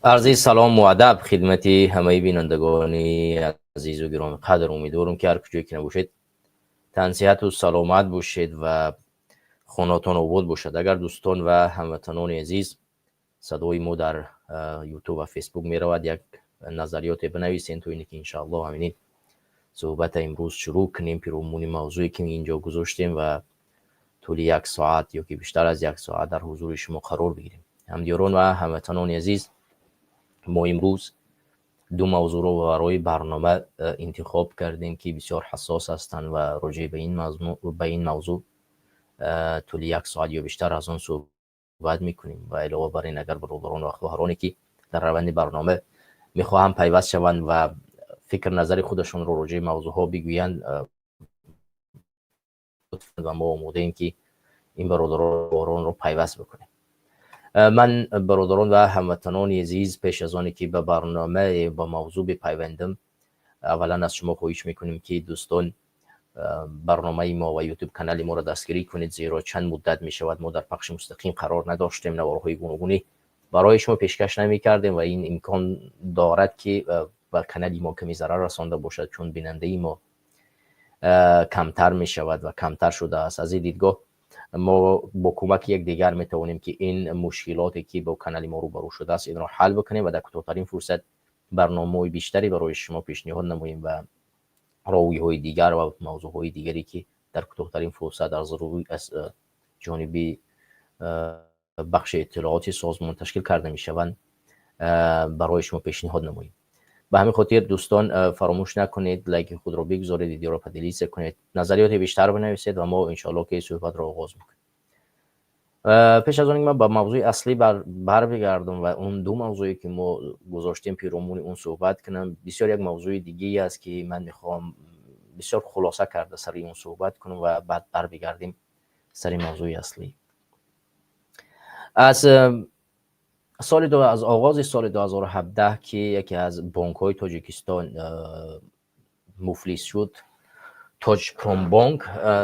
Арзи салому адаб хидмати ҳамаи бинандагони азизу гиромиқадр. Умедворам, ки ҳар куҷое ки набошед, тансиҳату саломат бошед ва хонатон обод бошад. Агар, дӯстон ва ҳамватанони азиз, садои мо дар Ютуб ва Фейсбук меравад, як назариёте бинависен, то ине ки, иншааллоҳ, ҳаминин суҳбата имрӯз шурӯъ кунем пиромуни мавзӯе ки инҷо гузоштем ва тӯли як соат ё ки бештар аз як соат дар ҳузури шумо қарор бигирем. Ҳамдиёрон ва ҳамватанони азиз, мо имрӯз ду мавзӯъро барои барнома интихоб кардем, ки бисёр ҳассос ҳастанд ва роҷеъ ба ин мавзӯъ тӯли як соат ё бештар аз он суҳбат мекунем. Ва илова бар ин, агар бародарон ва хоҳароне, ки дар раванди барнома мехоҳанд пайваст шаванд ва фикр назари худашонро роҷеъи мавзӯъҳо бигӯянд, ва мо омодаем, ки ин бародаронро пайваст бикунем. Ман, бародарон ва ҳамватанони азиз, пеш аз оне ки ба барнома, ба мавзӯъ бипайвандам, аввалан аз шумо хоҳиш мекунем, ки, дӯстон, барномаи мо ва Ютуб канали моро дастгирӣ кунед, зеро чанд муддат мешавад, мо дар пахши мустақим қарор надоштем, наворҳои гуногунӣ барои шумо пешкаш намекардем ва ин имкон дорад, ки ба канали мо каме зарар расонда бошад, чун бинандаи мо камтар мешавад ва камтар шудааст. Аз ин дидгоҳ мо бо кӯмаки якдигар метавонем, ки ин мушкилоте, ки бо канали мо рӯбарӯ шудааст, инро ҳал бикунем ва дар кӯтоҳтарин фурсат барномаҳои бештаре барои шумо пешниҳод намоем ва ровиҳои дигар ва мавзӯъҳои дигаре, ки дар кӯтоҳтарин фурсат аз ҷониби бахши иттилооти созмон ташкил карда мешаванд, барои шумо пешниҳод намоем. Ба ҳамин хотир, дӯстон, фаромӯш накунед, лайки худро бигузоред, видеоро поделиться кунед, назариёти бештар бинависед ва мо, иншоалло, ки суҳбатро оғоз мекунем. Пеш аз он ки ман ба мавзӯи аслӣ барбигардам ва он ду мавзӯе, ки мо гузоштем, пиромуни он суҳбат кунам, бисёр як мавзӯи дигае аст, ки ман мехоҳам бисёр хулоса карда сари он суҳбат кунам ва баъд барбигардем сари мавзӯи аслӣ. Аз оғози соли 2017, ки яке аз бонкҳои Тоҷикистон муфлис шуд, Тоҷпромбонк,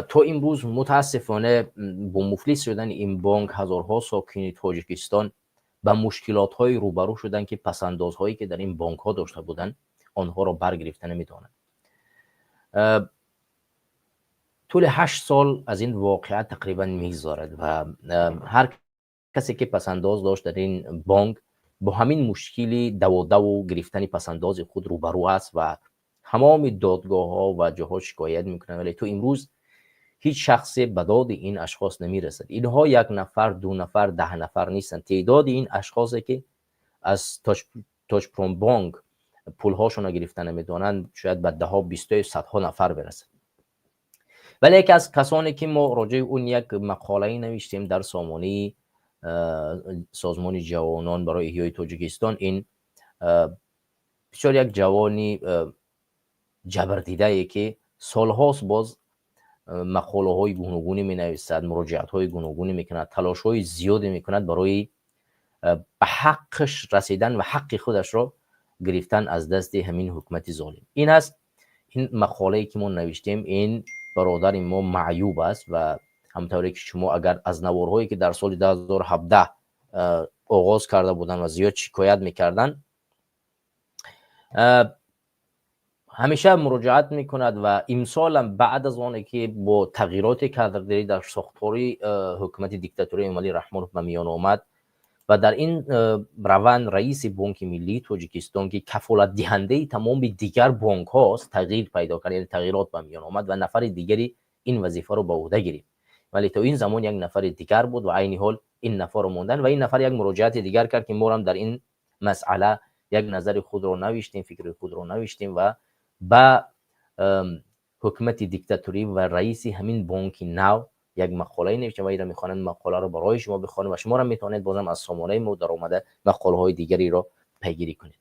то имрӯз, мутаассифона, бо муфлис шудани ин бонк ҳазорҳо сокини Тоҷикистон ба мушкилотҳое рӯбарӯ шуданд, ки пасандозҳое, ки дар ин бонкҳо дошта буданд, онҳоро баргирифта наметавонанд. Тӯли 8 сол аз ин воқеа тақрибан мегузарад ва ҳар касе, ки пасандоз дошт дар ин бонк, бо ҳамин мушкили даводаву гирифтани пасандози худ рӯбарӯ аст ва ҳамоми додгоҳҳо ва ҷоҳо шикоят мекунанд, вале то имрӯз ҳеҷ шахсе ба доди ин ашхос намерасад. Инҳо як нафар, ду нафар, 10 нафар нестанд. Теъдоди ин ашхосе, ки аз Тоҷпромбонк пулҳошонро гирифта наметавонанд, шояд ба даҳо, бистои, садҳо нафар бирасад. Вале яке аз касоне, ки мо роҷеи он як мақолае навиштем дар сомонаи Созмони ҷавонон барои эҳёи Тоҷикистон, ин бисёр як ҷавони ҷабрдидае, ки солҳост боз мақолаҳои гуногунӣ менависад, муроҷиатҳои гуногунӣ мекунад, талошҳои зиёде мекунад барои ба ҳаққаш расидан ва ҳаққи худашро гирифтан аз дасти ҳамин ҳукумати золим. Ин аст ин мақолае, ки мо навиштем. Ин бародари мо маъюб аст ва ҳамтавре ки шумо агар аз наворҳое, ки дар соли 2017 оғоз карда буданд ва зиёд шикоят мекарданд, ҳамеша муроҷиат мекунад ва имсолам баъд аз оне ки бо тағйироти кадрӣ дар сохтори ҳукумати диктатории Эмомалӣ Раҳмонов ба миён омад ва дар ин раванд раиси Бонки Миллии Тоҷикистон, ки кафолатдиҳандаи тамоми дигар бонкҳост, тағйир пайдо кард, яъне тағйирот ба миён омад ва нафари дигари ин вазифаро ба уҳда гирифт, вале то ин замон як нафари дигар буд ва айни ҳол ин нафарро мондан. Ва ин нафар як муроҷиати дигар кард, ки морам дар ин масъала як назари худро навиштем, фикри худро навиштем ва ба ҳукумати диктаторӣ ва раиси ҳамин бонки нав як мақолае навиштем ва инро мехоҳам мақоларо барои шумо бихонам ва шуморо метавонед бозам аз сомонаи мо даромада мақолаҳои дигареро пайгирӣ кунед.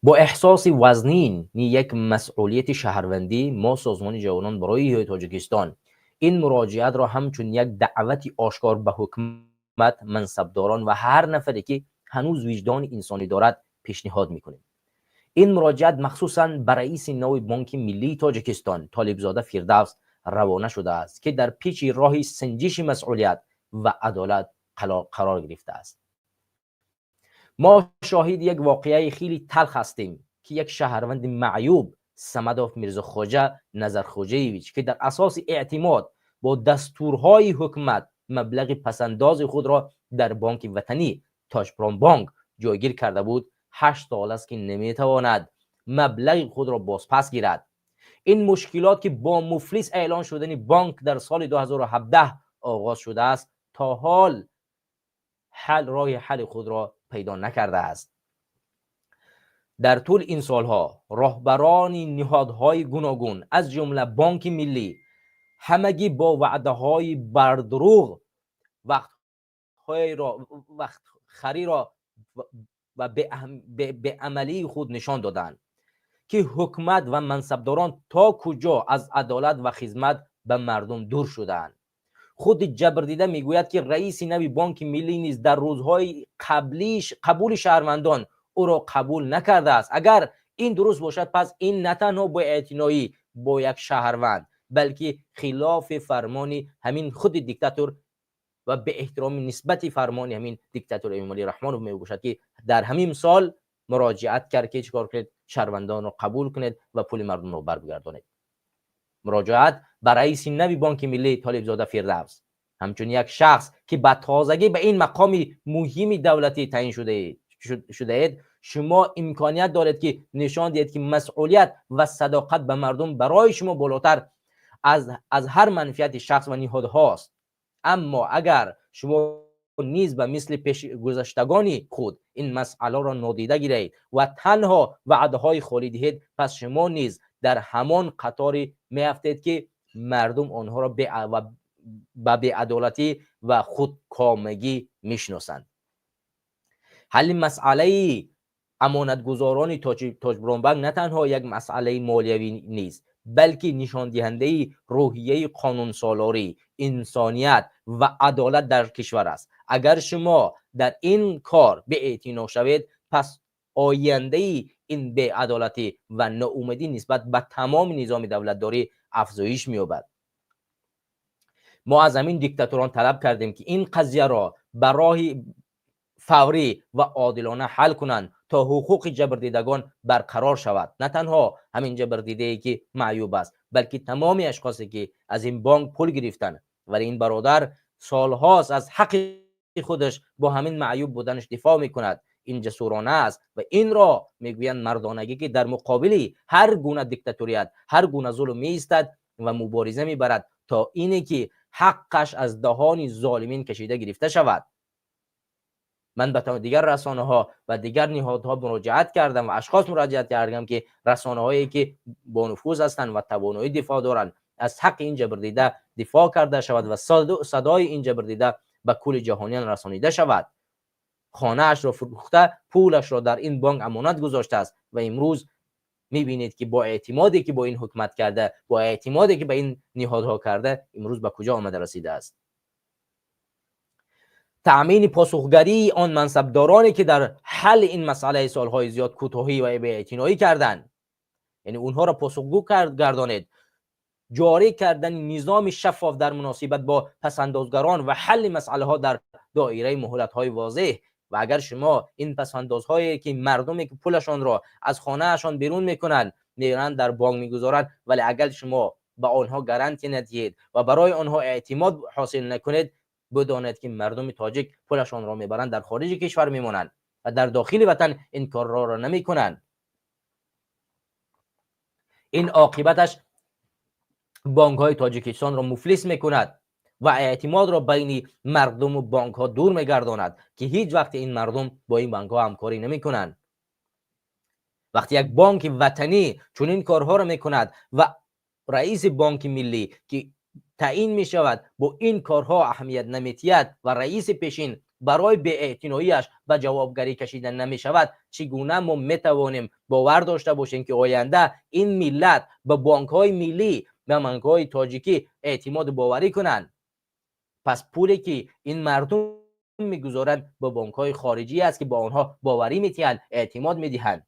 Бо эҳсоси вазнини як масъулияти шаҳрвандӣ, мо, Созмони ҷавонон барои эҳёи Тоҷикистон, ин муроҷиатро ҳамчун як даъвати ошкор ба ҳукумат, мансабдорон ва ҳар нафаре, ки ҳанӯз виҷдони инсонӣ дорад, пешниҳод мекунем. Ин муроҷиат махсусан ба раиси нави Бонки миллии Тоҷикистон Толибзода Фирдавс равона шудааст, ки дар печи роҳи санҷиши масъулият ва адолат қарор гирифтааст. Мо шоҳиди як воқеаи хеле талх ҳастем, ки як шаҳрванди маъюб, Самадов Мирзохоҷа Назархоҷаевич, ки дар асоси эътимод бо дастурҳои ҳукумат маблағи пасандози худро дар бонки ватанӣ Тоҷпромбонк ҷойгир карда буд, 8 сол аст, ки наметавонад маблағи худро бозпас гирад. Ин мушкилот, ки бо муфлис эълон шудани бонк дар соли 2017 оғоз шудааст, то ҳол ҳал роҳи ҳалли худро пайдо накардааст. Дар тӯли ин солҳо роҳбарони ниҳодҳои гуногун, аз ҷумла Бонки Миллӣ, ҳамагӣ бо ваъдаҳои бардурӯғ вақтхариро ва беамалии худ нишон доданд, ки ҳукумат ва мансабдорон то куҷо аз адолат ва хизмат ба мардум дур шудаанд. Худи ҷабрдида мегӯяд, ки раиси нави Бонки Миллӣ низ дар рӯзҳои қабули шаҳрвандон ӯро қабул накардааст. Агар ин дуруст бошад, пас ин на танҳо беэътиноӣ бо як шаҳрванд, балки хилофи фармони ҳамин худи диктатор ва беэҳтиромӣ нисбати фармони ҳамин диктатор Эмомалӣ Раҳмонов мебошад, ки дар ҳамин сол муроҷиат кард, ки чӣ кор кунед? Шаҳрвандонро қабул кунед ва пули мардумро барбигардонед. Муроҷиат ба раиси нави Бонки Миллӣ Толибзода Фирдавс: ҳамчун як шахс, ки ба тозагӣ ба ин мақоми муҳими давлатӣ таъин шудаед, шумо имконият доред, ки нишон диҳед, ки масъулият ва садоқат ба мардум барои шумо болотар аз ҳар манфиати шахс ва ниҳодҳост. Аммо агар шумо низ ба мисли пешгузаштагони худ ин масъаларо нодида гиред ва танҳо ваъдаҳои холӣ диҳед, пас шумо низ дар ҳамон қаторе меафтед, ки мардум онҳоро ба беадолатӣ ва худкомагӣ мешиносанд. Ҳалли масъалаи амонатгузорони Тоҷпромбанк на танҳо як масъалаи молиявӣ нест, балки нишондиҳандаи рӯҳияи қонунсолорӣ, инсоният ва адолат дар кишвар аст. Агар шумо дар ин кор беэътино шавед, пас ояндаи ин беадолатӣ ва ноумедӣ нисбат ба тамоми низоми давлатдорӣ афзоиш меёбад. Мо аз ҳамин диктаторон талаб кардем, ки ин қазияро ба роҳи фаврӣ ва одилона ҳал кунанд, то ҳуқуқи ҷабрдидагон барқарор шавад. На танҳо ҳамин ҷабрдидае, ки маъюб аст, балки тамоми ашхосе, ки аз ин бонк пул гирифтанд. Вале ин бародар солҳост аз ҳаққи худаш бо ҳамин маъюб буданаш дифоъ мекунад. Ин ҷасурона аст ва инро мегӯянд мардонагӣ, ки дар муқобили ҳар гуна диктаторият, ҳар гуна зулм меистад ва мубориза мебарад, то ине ки ҳаққаш аз даҳони золимин кашида гирифта шавад. Ман ба дигар расонаҳо ва дигар ниҳодҳо муроҷиат кардам ва ашхос муроҷиат кардам, ки расонаҳое, ки бонуфуз ҳастанд ва тавоноии дифоъ доранд, аз ҳаққи ин ҷабрдида дифоъ карда шавад ва садои ин ҷабрдида ба кулли ҷаҳониён расонида шавад. Хонаашро фурӯхта, пулашро дар ин бонк амонат гузоштааст ва имрӯз мебинед, ки бо эътимоде, ки бо ин ҳукумат карда, бо эътимоде, ки ба ин ниҳодҳо карда, имрӯз ба куҷо омада расидааст. Таъмини посухгарии он мансабдороне, ки дар ҳалли ин масъалаи солҳои зиёд кӯтоҳӣ ва беэътиноӣ карданд, яъне онҳоро посухгӯ гардонед. Ҷорӣ кардани низоми шаффоф дар муносибат бо пасандозгарон ва ҳалли масъалаҳо дар доираи муҳлатҳои возеҳ. Ва агар шумо ин пасандозҳое, ки мардуме, ки пулашонро аз хонаашон берун мекунанд, меранд, дар бонк мегузоранд, вале агар шумо ба онҳо гарантия надиҳед ва барои онҳо эътимод ҳосил накунед, бидонед, ки мардуми тоҷик пулашонро мебаранд, дар хориҷи кишвар мемонанд ва дар дохили ватан ин корҳоро намекунанд. Ин оқибаташ бонкҳои Тоҷикистонро муфлис мекунад ва эътимодро байни мардуму бонкҳо дур мегардонад, ки ҳеҷ вақте ин мардум бо ин бонкҳо ҳамкорӣ намекунанд. Вақте як бонки ватанӣ чунин корҳоро мекунад ва раиси бонки миллӣ, ки таъин мешавад, бо ин корҳо аҳамият наметиҳад ва раиси пешин барои беэътиноияш ба ҷавобгарӣ кашида намешавад, чӣ гуна мо метавонем бовар дошта бошем, ки оянда ин миллат ба бонкҳои миллӣ, ба бонкҳои тоҷикӣ эътимоду боварӣ кунанд? Пас пуле, ки ин мардум мегузоранд, ба бонкҳои хориҷӣ аст, ки ба онҳо боварӣ метиҳанд, эътимод медиҳанд.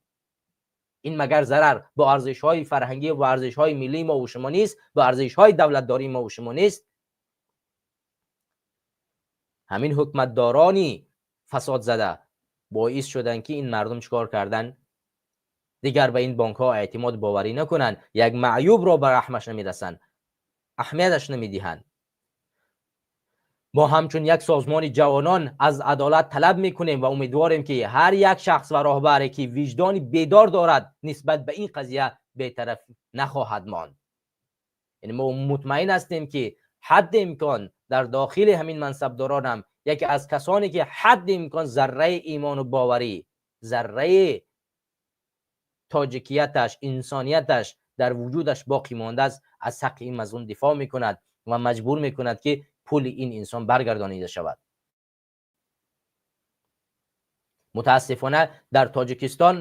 Ин магар зарар бо арзишҳои фарҳангӣ ва арзишҳои миллии мо ва шумо нест, бо арзишҳои давлатдории мо ва шумо нест? Ҳамин ҳукуматдорони фасодзада боис шуданд, ки ин мардум чӣ кор карданд? Дигар ба ин бонкҳо эътимод боварӣ накунанд, як маъюбро ба раҳмаш намерасанд, аҳамияташ намедиҳанд. Мо ҳамчун як созмони ҷавонон аз адолат талаб мекунем ва умедворем, ки ҳар як шахс ва роҳбаре, ки виҷдони бедор дорад, нисбат ба ин қазия бетараф нахоҳад монд. Яъне мо мутмаин ҳастем, ки ҳадди имкон дар дохили ҳамин мансабдоронам яке аз касоне, ки ҳадди имкон зарраи имону боварӣ, зарраи тоҷикияташ, инсонияташ дар вуҷудаш боқӣ мондааст, аз ҳаққи ин мазлум дифоъ мекунад ва маҷбур мекунад, ки пули ин инсон баргардонида шавад. Мутаассифона, дар Тоҷикистон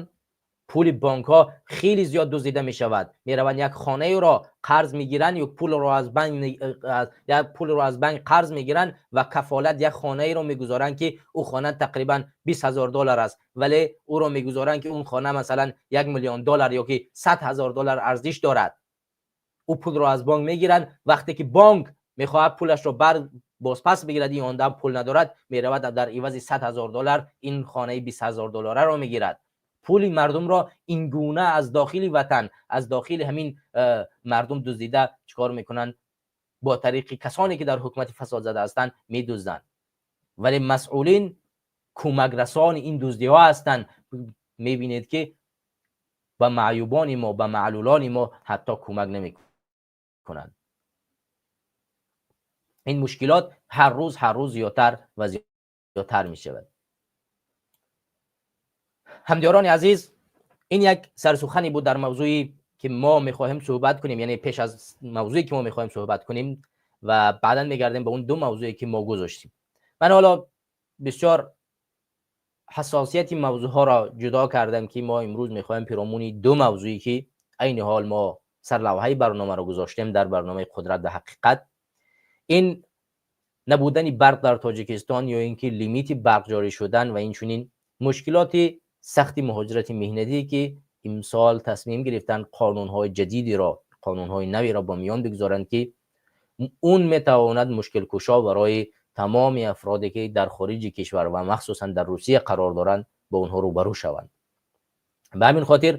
пули бонкҳо хеле зиёд дуздида мешавад. Мераванд, як хонаеро қарз мегиранд ё як пулро аз банк қарз мегиранд ва кафолат як хонаеро мегузоранд, ки ӯ хона тақрибан 20 000 доллар аст, вале ӯро мегузоранд, ки он хона масалан 1 миллион доллар ё ки 100 000 доллар арзиш дорад. Ӯ пулро аз бонк мегиранд. Вақте ки бонк мехоҳад пулашро бар бозпас бигирад, ин одам пул надорад, меравад, дар ивази 100 000 доллар ин хонаи 20 000 доллараро мегирад. Пули мардумро ин гуна аз дохили ватан, аз дохили ҳамин мардум дуздида чӣ кор мекунанд? Бо тариқи касоне, ки дар ҳукумати фасодзада ҳастанд, медузданд, вале масъулин кӯмакрасони ин дуздиҳо ҳастанд. Мебинед, ки ба маъюбони мо, ба маълулони мо ҳатто кӯмак намекунанд. Ин мушкилот ҳар рӯз, ҳар рӯз зиёдтар ва зиёдтар мешавад. Ҳамдиёрони азиз, ин як сарсухане буд дар мавзӯе, ки мо мехоҳем суҳбат кунем, яъне пеш аз мавзӯе, ки мо мехоҳем суҳбат кунем, ва баъдан мегардем ба он ду мавзӯе, ки мо гузоштем. Ман ҳоло бисёр ҳассосияти мавзӯъҳоро ҷудо кардам, ки мо имрӯз мехоҳем пиромуни ду мавзӯе, ки айни ҳол мо сарлавҳаи барномаро гузоштем дар барномаи «Қудрат ва ҳақиқат», ин набудани барқ дар Тоҷикистон ё ин ки лимити барқ ҷорӣ шудан ва инчунин мушкилоти сахти муҳоҷирати меҳнатӣ, ки имсол тасмим гирифтанд қонунҳои ҷадидиро, қонунҳои наверо ба миён бигузоранд, ки он метавонад мушкилкушо барои тамоми афроде, ки дар хориҷи кишвар ва махсусан дар Русия қарор доранд, бо онҳо рӯбарӯ шаванд. Ба ҳамин хотир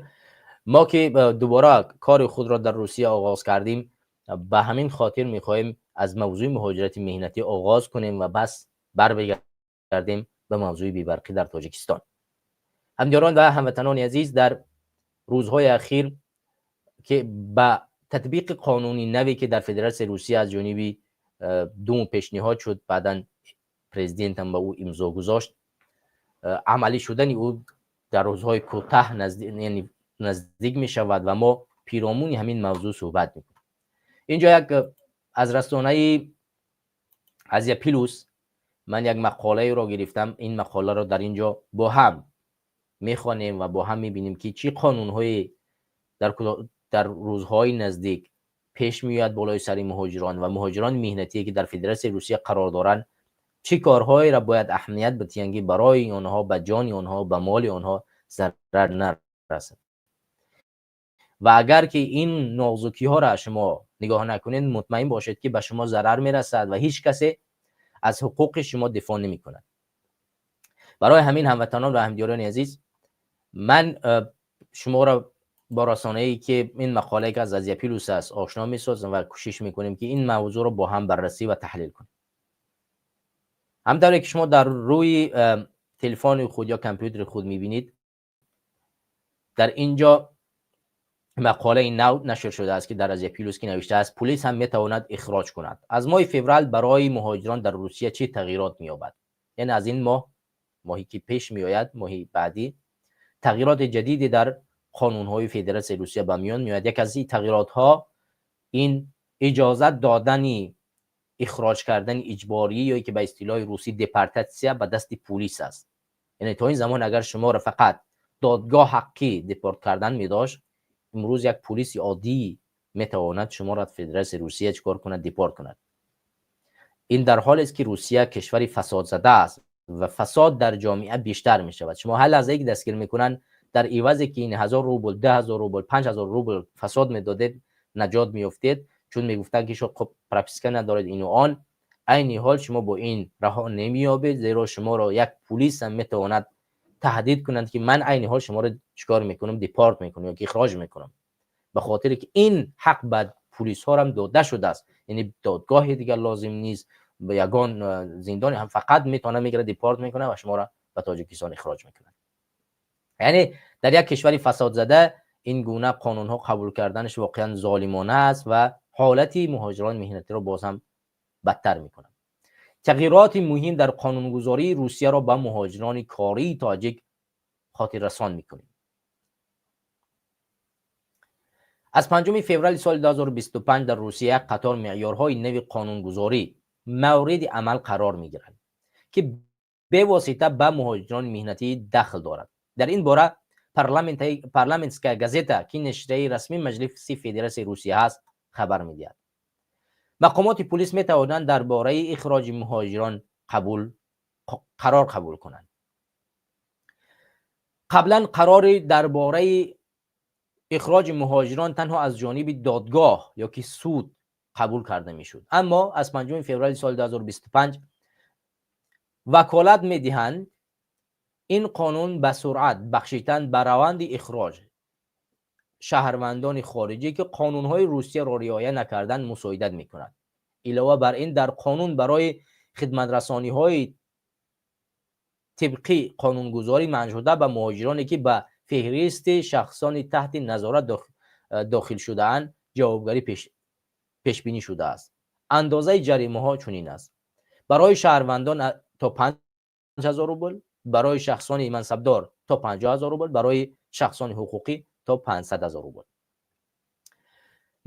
мо, ки дубора кори худро дар Русия оғоз кардем, ба ҳамин хотир мехоҳем аз мавзӯи муҳоҷирати меҳнатӣ оғоз кунем ва бас барбигардем ба мавзӯи бебарқӣ дар Тоҷикистон. Ҳамдиёрон ва ҳамватанони азиз, дар рӯзҳои ахир, ки ба татбиқи қонуни наве, ки дар Федератсияи Русия аз ҷониби Дума пешниҳод шуд, баъдан президентам ба ӯ имзо гузошт, амалӣ шудани ӯ дар рӯзҳои кӯтаҳ наздик мешавад ва мо пиромуни ҳамин мавзӯъ суҳбат мекунем. Инҷо як аз расонаи Азия Плюс ман як мақолаеро гирифтам. Ин мақоларо дар ин ҷо бо ҳам мехонем ва бо ҳам мебинем, ки чӣ қонунҳое дар рӯзҳои наздик пеш меояд болои сари муҳоҷирон ва муҳоҷирони меҳнатие, ки дар Федератсияи Русия қарор доранд, чӣ корҳоеро бояд аҳамият бидиҳанд, ки барои онҳо, ба ҷони онҳо, ба моли онҳо зарар нарасад. Ва агар ки ин нозукиҳоро шумо нигоҳ накунед, мутмаин бошед, ки ба шумо зарар мерасад ва ҳеҷ касе аз ҳуқуқи шумо дифоъ намекунад. Барои ҳамин, ҳамватанон ва ҳамдиёрони азиз, ман шуморо бо расонае, ки ин мақолае, ки аз Азия Плюс аст, ошно месозам ва кӯшиш мекунем, ки ин мавзӯъро бо ҳам баррасӣ ва таҳлил кунем. Ҳамтавре ки шумо дар рӯи телефони худ ё компютери худ мебинед, дар ин ҷо мақолаи нав нашр шудааст, ки дар Азия Плюс, ки навиштааст: «Полис ҳам метавонад ихроҷ кунад. Аз моҳи феврал барои муҳоҷирон дар Русия чӣ тағйирот меёбад?» Яъне аз ин моҳ, моҳе ки пеш меояд, моҳи баъдӣ, тағйироти ҷадиде дар қонунҳои Федератсияи Русия ба миён меояд. Яке аз ин тағйиротҳо ин иҷозат додани ихроҷ кардани иҷборӣ ё ки ба истилоҳи русӣ депортатсия ба дасти пулис аст. Яъне то ин замон агар шуморо фақат додгоҳ ҳаққи депорт кардан медошт, имрӯз як пулиси оддӣ метавонад шуморо аз Федератсияи Русия чӣ кор кунад? Депорт кунад. Ин дар ҳолест, ки Русия кишвари фасодзада аст ва фасод дар ҷомеа бештар мешавад. Шумо ҳар лаҳзае ки дастгир мекунанд, дар ивазе ки ин 1000 рубл, 10 000 рубл, 5000 рубл фасод медодед, наҷот меёфтед, чун мегуфтанд, ки шумо прописка надоред, ину он. Айни ҳол шумо бо ин раҳо намеёбед, зеро шуморо як пулис ҳам метавонад таҳдид кунанд, ки ман айни ҳол шуморо чикор мекунам? Депорт мекунам ё ки ихроҷ мекунам, ба хотире ки ин ҳақ ба пулисҳорам дода шудааст. Яъне додгоҳи дигар лозим нест, ягон зиндоне ҳам, фақат метавонад мегирад, депорт мекунад ва шуморо ба Тоҷикистон ихроҷ мекунад. Яъне дар як кишвари фасодзада ин гуна қонунҳо қабул карданаш воқеан золимона аст ва ҳолати муҳоҷирони меҳнатиро боз ҳам бадтар мекунад. Тағйироти муҳим дар қонунгузории Русияро ба муҳоҷирони кории тоҷик хотиррасон мекунем. Аз 5 феврали соли 2025 дар Русия як қатор меъёрҳои нави қонунгузорӣ мавриди амал қарор мегиранд, ки бевосита ба муҳоҷирони меҳнатӣ дахл дорад. Дар ин бора «Парламентская газета», ки нешрияи расмии Маҷлиси Федератсияи Русия ҳаст, хабар медиҳад. Мақомоти пулис метавонанд дар бораи ихроҷи муҳоҷирон қарор қабул кунанд. Қаблан қарори дар бораи ихроҷи муҳоҷирон танҳо аз ҷониби додгоҳ ё ки суд қабул карда мешуд, аммо аз 5 феврали соли 2025 ваколат медиҳанд. Ин қонун ба суръат бахшидан ба раванди ихроҷ шаҳрвандони хориҷӣ, ки қонунҳои Русияро риоя накарданд, мусоидат мекунад. Илова бар ин, дар қонун барои хидматрасониҳои тибқи қонунгузорӣ манъшуда ба муҳоҷироне, ки ба феҳристи шахсони таҳти назорат дохил шудаанд, ҷавобгарӣ пешбинӣ шудааст. Андозаи ҷаримаҳо чунин аст: барои шаҳрвандон то 5000 рубл, барои шахсони мансабдор то 50 000 рубл, барои шахсони ҳуқуқӣ то 500 000 рубл.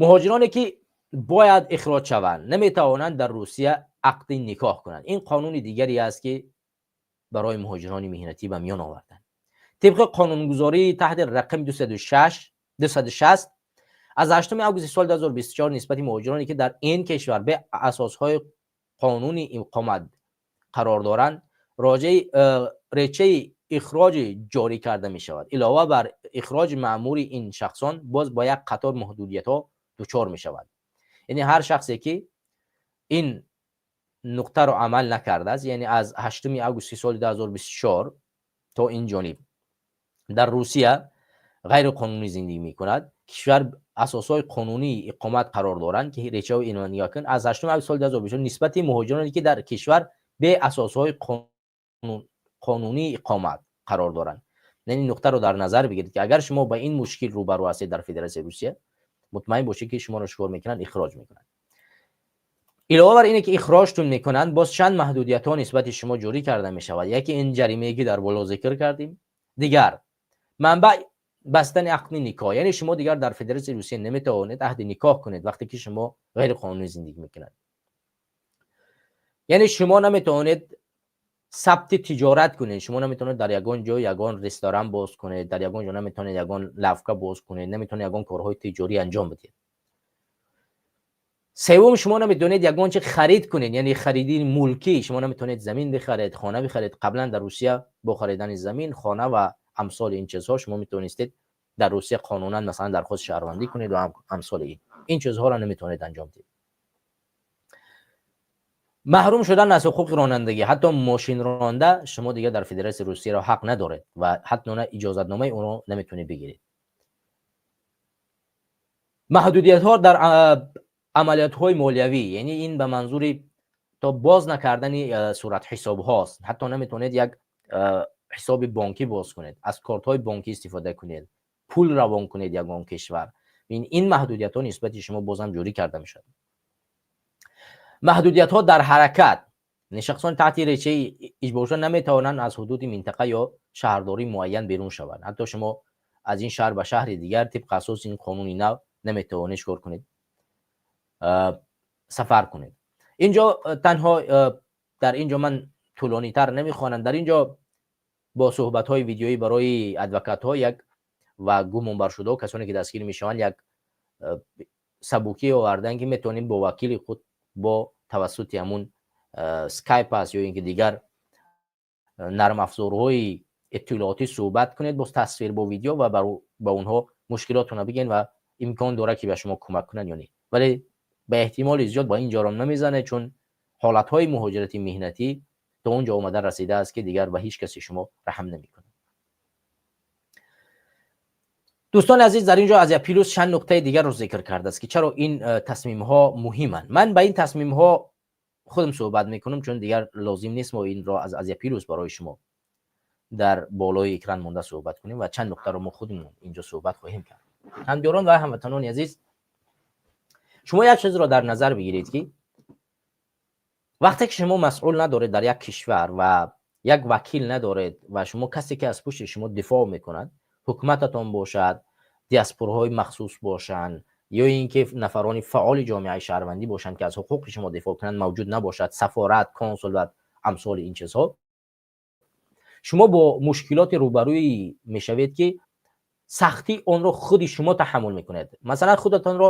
Муҳоҷироне, ки бояд ихроҷ шаванд, наметавонанд дар Русия ақди никоҳ кунанд. Ин қонуни дигаре аст, ки барои муҳоҷирони меҳнатӣ ба миён оварданд. Тибқи қонунгузории таҳти рақами 260 аз 8 августи соли 2024 нисбати муҳоҷироне, ки дар ин кишвар бе асосҳои қонуни иқомат қарор доранд, речаи ихроҷи ҷорӣ карда мешавад. Илова бар ихроҷи маъмури, ин шахсон боз ба як қатор маҳдудиятҳо дучор мешавад. Яъне ҳар шахсе, ки ин нуқтаро амал накардааст, яъне аз 8 августи соли 2024 то ин ҷониб дар Русия ғайриқонунӣ зиндагӣ мекунад, кишвар асосҳои қонунии иқомат қарор доранд, ки речаҳои инро нигоҳ кун. Аз 8 августи соли 2024 нисбати муҳоҷироне, ки дар кишвар бе асосҳои қонунии иқомат қарор доранд. Яъне нуқтаро дар назар бигиред, ки агар шумо ба ин мушкил рӯбарӯ ҳастед дар Федератсияи Русия, мутмаин бошед, ки шуморо чикор мекунанд? Ихроҷ мекунанд. Илова бар ине ки ихроҷтун мекунанд, боз чанд маҳдудиятҳо нисбати шумо ҷорӣ карда мешавад. Яке ин ҷаримае, ки дар боло зикр кардем, дигар манбаъ бастани ақди никоҳ. Яъне шумо дигар дар Федератсияи Русия наметавонед аҳди никоҳ кунед, вақте ки шумо ғайриқонунӣ зиндагӣ мекунед. Яъне шумо наметавонед сабти тиҷорат кунед, шумо наметавонед дар ягон ҷо ягон ресторан боз кунед, дар ягон ҷо наметавонед ягон лавка боз кунед, наметавонед ягон корҳои тиҷорӣ анҷом бидиҳед. Севум, шумо наметавонед ягон чи харид кунед, яъне хариди мулкӣ. Шумо наметавонед замин бихаред, хона бихаред. Қаблан дар Русия бо харидани замин, хона ва амсоли ин чизҳо шумо метавонистед дар Русия қонунан, масалан, дархости шаҳрвандӣ кунед ва амсоли ин. Ин чизҳоро наметавонед анҷом диҳед. Маҳрум шудан аз ҳуқуқи ронандагӣ, ҳатто мошин ронда шумо дигар дар Федератсияи Русияро ҳақ надоред ва ҳатто иҷозатномаи онро наметавонед бигиред. Маҳдудиятҳо дар амалиётҳои молиявӣ, яъне ин ба манзури то боз накардани суратҳисобҳост. Ҳатто наметавонед як ҳисоби бонкӣ боз кунед, аз кортҳои бонкӣ истифода кунед, пул равон кунед ягон кишвар. Ин маҳдудиятҳо нисбати шумо бозам ҷорӣ карда мешавад. Маҳдудиятҳо дар ҳаракат. Шахсони таҳти речаи иҷборшуда наметавонанд аз ҳудуди минтақа ё шаҳрдории муайян берун шаванд. Ҳатто шумо аз ин шаҳр ба шаҳри дигар тибқи асоси ин қонуни нав наметавонед чикор кунед, сафар кунед. Инҷо танҳо дар инҷо ман тӯлонитар намехонам. Дар инҷо бо суҳбатҳои видеоӣ барои адвокатҳо як ва гумонбаршудаҳо, касоне ки дастгир мешаванд, як сабукӣ овардан ки метавонем бо вакили худ бо тавассути ҳамун скайп аст ё ин ки дигар нармафзорҳои иттилоотӣ суҳбат кунед, бо тасвир, бо видео ва ба онҳо мушкилотона бигӯед ва имкон дорад ки ба шумо кӯмак кунанд ё не. Вале ба эҳтимоли зиёд ба ин ҷором намезанед, чун ҳолатҳои муҳоҷирати меҳнатӣ то он ҷо омада расидааст ки дигар ба ҳеҷ каси шумо раҳм намекунад. Дӯстони азиз, дар ин ҷо Азия Плюс чанд нуқтаи дигарро зикр кардааст ки чаро ин тасмимҳо муҳиманд. Ман ба ин тасмимҳо худам суҳбат мекунам, чун дигар лозим нест мо инро аз Азия Плюс барои шумо дар болои экран монда суҳбат кунем ва чанд нуқтаро мо худамон инҷо суҳбат хоҳем кард. Ҳамдиёрон ва ҳамватанони азиз, шумо як чизро дар назар бигиред ки вақте ки шумо масъул надоред дар як кишвар ва як вакил надоред ва шумо касе ки аз пушти шумо дифоъ мекунад, ҳукумататон бошад, диаспораҳои махсус бошанд ё ин ки нафарони фаъоли ҷомеаи шаҳрвандӣ бошанд ки аз ҳуқуқи шумо дифоъ кунанд, мавҷуд набошад, сафорат, консул ва амсоли ин чизҳо, шумо бо мушкилоти рӯбарӯӣ мешавед ки сахтӣ онро худи шумо таҳаммул мекунед. Масалан, худатонро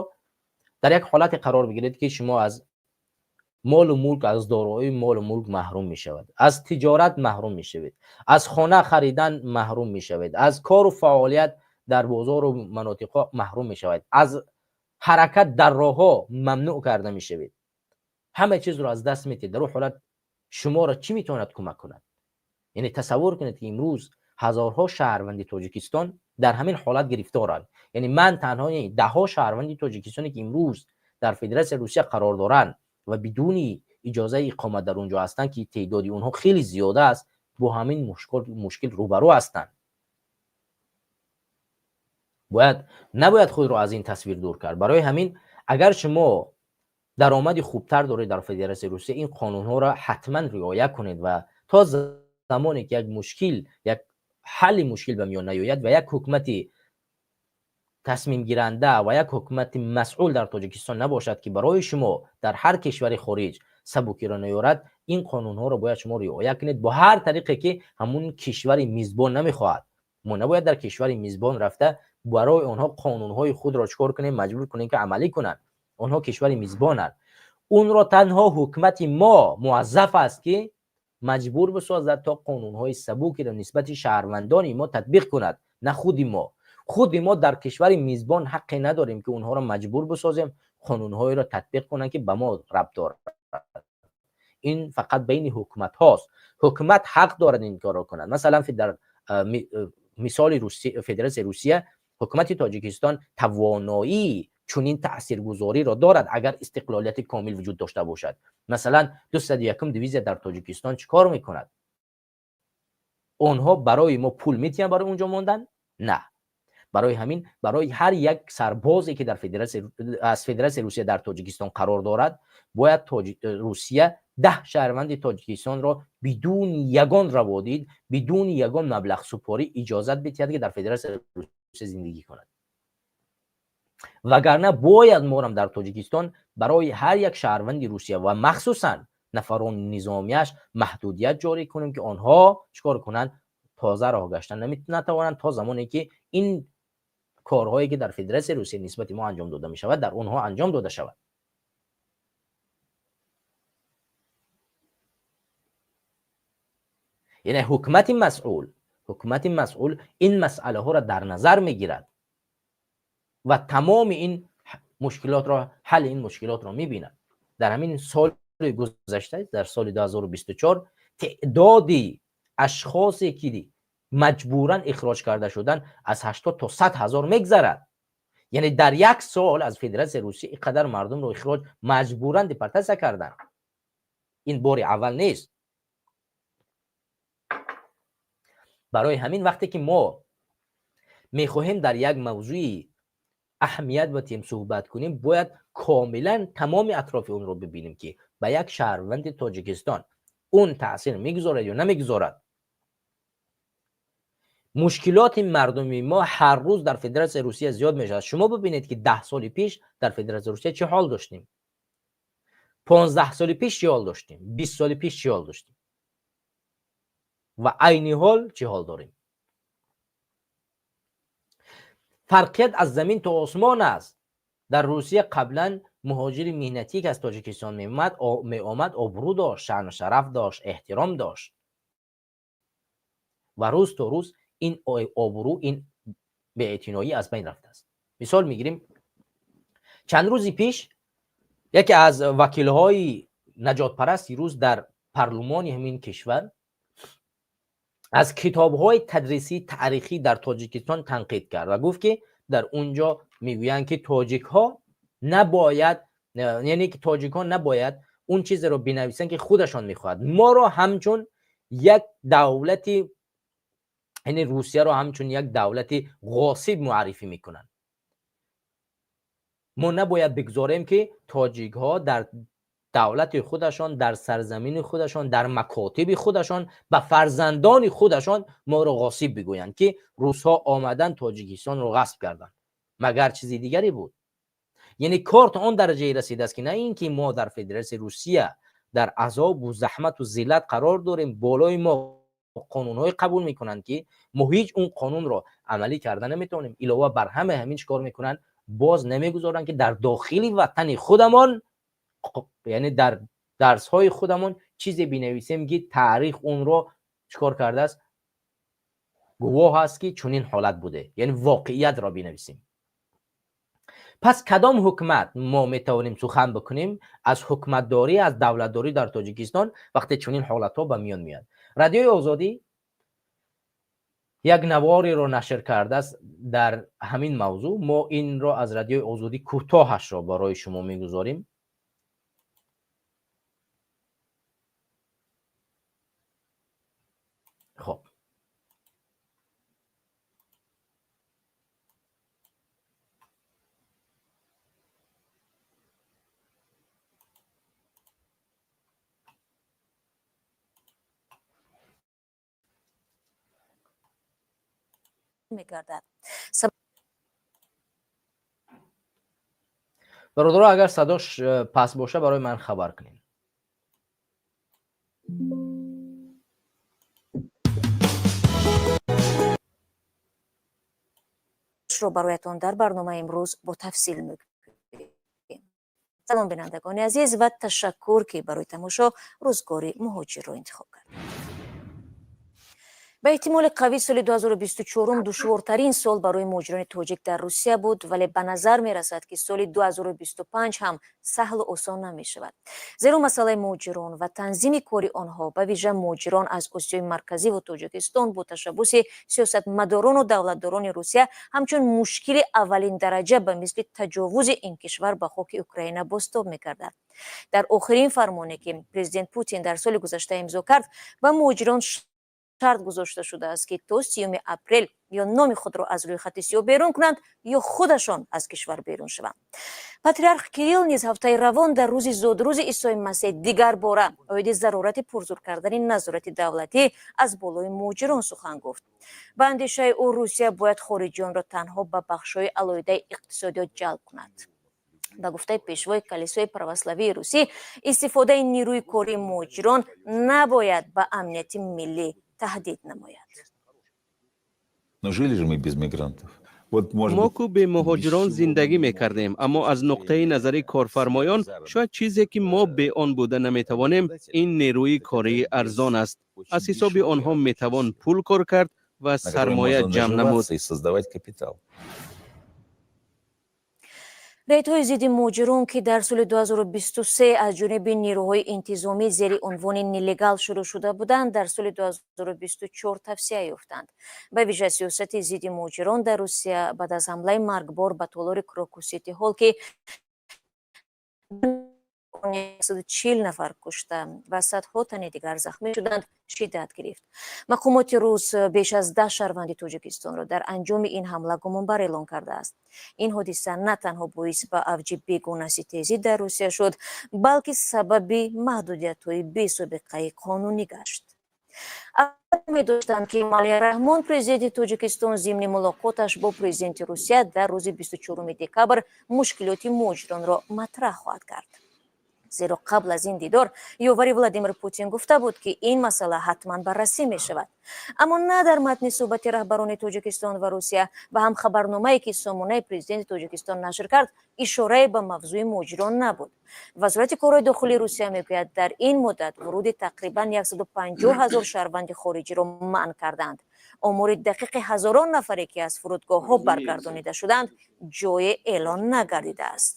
дар як ҳолате қарор бигиред ки шумо аз молу мулк, аз дороии молу мулк маҳрум мешавад, аз тиҷорат маҳрум мешавед, аз хона харидан маҳрум мешавед, аз кору фаъолият дар бозору манотиқҳо маҳрум мешавед, аз ҳаракат дар роҳҳо мамнӯъ карда мешавед, ҳама чизро аз даст метиҳед. Дар он ҳолат шуморо чӣ метавонад кӯмак кунад? Яъне тасаввур кунед ки имрӯз ҳазорҳо шаҳрванди Тоҷикистон дар ҳамин ҳолат гирифторанд. Яъне ман танҳо даҳҳо шаҳрванди Тоҷикистоне ки имрӯз дар Федератсияи Русия қарор доранд ва бидуни иҷозаи иқомат дар он ҷо ҳастанд, ки теъдоди онҳо хеле зиёда аст, бо ҳамин мушкил рӯбарӯ ҳастанд. Бояд набояд худро аз ин тасвир дур кард. Барои ҳамин агар шумо даромади хубтар доред дар Федератсияи Русия, ин қонунҳоро ҳатман риоя кунед ва то замоне ки як мушкил, як ҳалли мушкил ба миён наёяд ва як ҳукумати тасмимгиранда ва як ҳукумати масъул дар Тоҷикистон набошад ки барои шумо дар ҳар кишвари хориҷ сабукиро наёрад, ин қонунҳоро бояд шумо риоя кунед бо ҳар тариқе ки ҳамун кишвари мизбон намехоҳад. Мо набояд дар кишвари мизбон рафта барои онҳо қонунҳои худро чикор кунем, маҷбур кунем ки амалӣ кунанд. Онҳо кишвари мизбонанд. Онро танҳо ҳукумати мо муаззаф аст ки маҷбур бисозад то қонунҳои сабукиро нисбати шаҳрвандони мо татбиқ кунад, на худи мо. Худи мо дар кишвари мизбон ҳаққе надорем ки онҳоро маҷбур бисозем қонунҳоеро татбиқ кунанд ки ба мо рабт дорад. Ин фақат байни ҳукуматҳост. Ҳукумат ҳақ дорад ин корро кунад. Масалан, дар мисоли Федератсияи Русия, ҳукумати Тоҷикистон тавоноии чунин таъсиргузориро дорад агар истиқлолияти комил вуҷуд дошта бошад. Масалан, 201 дивизия дар Тоҷикистон чӣ кор мекунад? Онҳо барои мо пул метиҳанд барои онҷо мондан? На. Барои ҳамин барои ҳар як сарбозе ки дар аз Федератсияи Русия дар Тоҷикистон қарор дорад, бояд Русия 10 шаҳрванди Тоҷикистонро бидуни ягон раводид, бидуни ягон маблағсупорӣ иҷозат бидиҳад ки дар Федератсияи Русия зиндагӣ кунад. Вагарна бояд морам дар Тоҷикистон барои ҳар як шаҳрванди Русия ва махсусан нафарони низомияш маҳдудият ҷорӣ кунем ки онҳо чикор кунанд? Тоза роҳ гаштан натавонанд то замоне ки ин корҳое ки дар Федератсияи Русия нисбати мо анҷом дода мешавад, дар онҳо анҷом дода шавад. Яъне ҳукумати масъул ин масъалаҳоро дар назар мегирад ва тамоми ин мушкилотро, ҳалли ин мушкилотро мебинад. Дар ҳамин соли гузашта, дар соли 2024, теъдоди ашхосе ки маҷбуран ихроҷ карда шуданд аз 80 то 100 ҳазор мегзарад. Яъне дар як сол аз Федератсияи Русия ин қадар мардумро ихроҷ маҷбуран депортатсия карданд. Ин бори аввал нест. Барои ҳамин вақте ки мо мехоҳем дар як мавзӯи аҳамият батиҳем суҳбат кунем, бояд комилан тамоми атрофи онро бибинем ки ба як шаҳрванди Тоҷикистон он таъсир мегузорад ё намегузорад. Мушкилоти мардуми мо ҳар рӯз дар Федератсияи Русия зиёд мешавад. Шумо бибинед, ки 10 соли пеш дар Федератсияи Русия чӣ ҳол доштем, 15 соли пеш чӣ ҳол доштем, 20 соли пеш чӣ ҳол доштем ва айни ҳол чӣ ҳол дорем. Фарқият аз замин то осмон аст. Дар Русия қаблан муҳоҷири меҳнатӣ, ки аз Тоҷикистон меомад, обрӯ дошт, шаъну шараф дошт, эҳтиром дошт ва рӯз то рӯз ин обрӯ, ин беэътиноӣ аз байн рафтааст. Мисол мегирем, чанд рӯзи пеш яке аз вакилҳои наҷотпарасти рус дар парлумони ҳамин кишвар аз китобҳои тадрисии таърихӣ дар Тоҷикистон танқид кард ва гуфт, ки дар он ҷо мегӯянд, ки тоҷикҳо набояд, яъне ки тоҷикҳо набояд он чизеро бинависанд, ки худашон мехоҳад. Моро ҳамчун як давлати, яъне Русияро ҳамчун як давлати ғосиб муаррифӣ мекунанд. Мо набояд бигзорем, ки тоҷикҳо дар давлати худашон, дар сарзамини худашон, дар макотиби худашон ба фарзандони худашон моро ғосиб бигӯянд, ки русҳо омадан Тоҷикистонро ғасб карданд. Магар чизи дигаре буд? Яъне кор то он дараҷае расидааст, ки на ин ки мо дар Федератсияи Русия дар азобу заҳмату зиллат қарор дорем, болои мо қонунҳое қабул мекунанд, ки мо ҳеҷ он қонунро амалӣ карда наметавонем. Илова бар ҳама ҳамин чӣ кор мекунанд? Боз намегузоранд, ки дар дохили ватани худамон, яъне дар дарсҳои худамон чизе бинависем, ки таърих онро чӣ кор кардааст, гувоҳ аст, ки чунин ҳолат буде, яъне воқеиятро бинависем. Пас кадом ҳукумат мо метавонем сухан бикунем аз ҳукуматдорӣ, аз давлатдорӣ дар Тоҷикистон, вақте чунин ҳолатҳо ба миён меояд? Радиои Озодӣ як навориро нашр кардааст дар ҳамин мавзӯъ. Мо инро аз Радиои Озодӣ кӯтоҳашро барои шумо мегузорем. Хоб. Мегардад. Бародаро, агар садош паст боша, барои ман хабар кунед. Ро бароятон дар барномаи имрӯз бо тафсил мегӯем. Салом, бинандагони азиз, ва ташаккур, ки барои тамошо Рӯзгори муҳоҷирро интихоб кардед. Ба эҳтимоли қавӣ соли 2024 душвортарин сол барои муҳоҷирони тоҷик дар Русия буд, вале ба назар мерасад, ки соли 2025 ҳам саҳлу осон намешавад, зеро масъалаи муҳоҷирон ва танзими кори онҳо, ба вижа муҳоҷирон аз Осиёи Марказӣ ва Тоҷикистон, бо ташаббуси сиёсатмадорону давлатдорони Русия ҳамчун мушкили аввалиндараҷа ба мисли таҷовузи ин кишвар ба хоки Украина бозтоб мекардад. Дар охирин фармоне, ки президент Путин дар соли гузашта имзо кард, ба муҳоҷирон шарт гузошта шудааст, ки то 30-уми апрел ё номи худро аз рӯйхати сиёҳ берун кунанд, ё худашон аз кишвар берун шаванд. Патриарх Кирилл низ ҳафтаи равон дар рӯзи зодрӯзи Исои Масеҳ дигарбора оиди зарурати пурзур кардани назорати давлатӣ аз болои муҳоҷирон сухан гуфт. Ба андешаи ӯ, Русия бояд хориҷиёнро танҳо ба бахшҳои алоҳидаи иқтисодиёт ҷалб кунад. Ба гуфтаи пешвои калисои православии русӣ, истифодаи нерӯи кории муҳоҷирон набояд ба амнияти миллӣ таҳдид намояд. Но жили же мы без мигрантов. Вот, может Мо быть, ку бе муҳоҷирон зиндагӣ мекардем, аммо аз нуқтаи назари корфармоён шояд чизе, ки мо бе он буда наметавонем, ин нерӯи кории арзон аст. Аз ҳисоби онҳо метавон пул кор кард ва на которой сармоя можно ҷамъ намуд. наживаться и создавать капитал. Рейдҳои зидди муҳоҷирон, ки дар соли 2023 аз ҷониби нерӯҳои интизомӣ зери унвони «Нелегал» шурӯъ шуда буданд, дар соли 2024 тавсеа ёфтанд. Ба вижа сиёсати зидди муҳоҷирон дар Русия баъд аз ҳамлаи маргбор ба толори Крокус Сити Ҳол, ки 140 нафар кушта ва садҳо тани дигар захмӣ шуданд, шиддат гирифт. Мақомоти рус беш аз 10 шаҳрванди Тоҷикистонро дар анҷоми ин ҳамла гумонбар эълон кардааст. Ин ҳодиса на танҳо боис ба авҷи бегонаситезӣ дар Русия шуд, балки сабаби маҳдудиятҳои бесобиқаи қонунӣ гашт. Медоштанд, ки Эмомалӣ Раҳмон, президенти Тоҷикистон, зимни мулоқоташ бо президенти Русия дар рӯзи 24 декабр мушкилоти муҳоҷиронро матраҳ хоҳад кард, зеро қабл аз ин дидор ёвари Владимир Путин гуфта буд, ки ин масъала ҳатман баррасӣ мешавад. Аммо на дар матни суҳбати раҳбарони Тоҷикистон ва Русия ва ҳам хабарномае, ки сомонаи президенти Тоҷикистон нашр кард, ишорае ба мавзӯи муҳоҷирон набуд. Вазорати корҳои дохилии Русия мегӯяд, дар ин муддат вуруди тақрибан 150 ҳазор шаҳрванди хориҷиро манъ карданд. Омори дақиқи ҳазорон нафаре, ки аз фурудгоҳҳо баргардонида шуданд, ҷое эълон нагардидааст.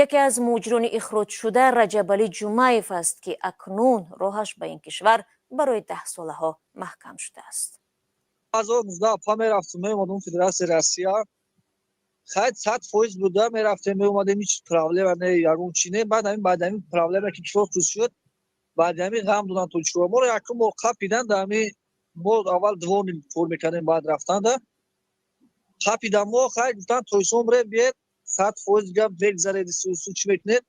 Яке аз муҳоҷирони ихроҷшуда Раҷабалӣ Ҷумаев аст, ки акнун роҳаш ба ин кишвар барои даҳсолаҳо маҳкам шудааст. 2019 па мерафтум, меомадум Федератсияи Россия. Хайд, 100% буда, мерафтем, меомадем, ҳеҷ проблема не, ягон чи не. Баъд ҳамин, баъд ҳамин проблема, ки Крокус шуд, баъди ҳамин ғам додан тоҷикоро. Моро якум бор қапидан да ҳамин. Мо аввал дворник кор мекардем, баъд рафтанда қапидан мо. Хай, гуфтан, тойсон бирем, биед, 100% гап мегзаред, сусу чӣ мекунед.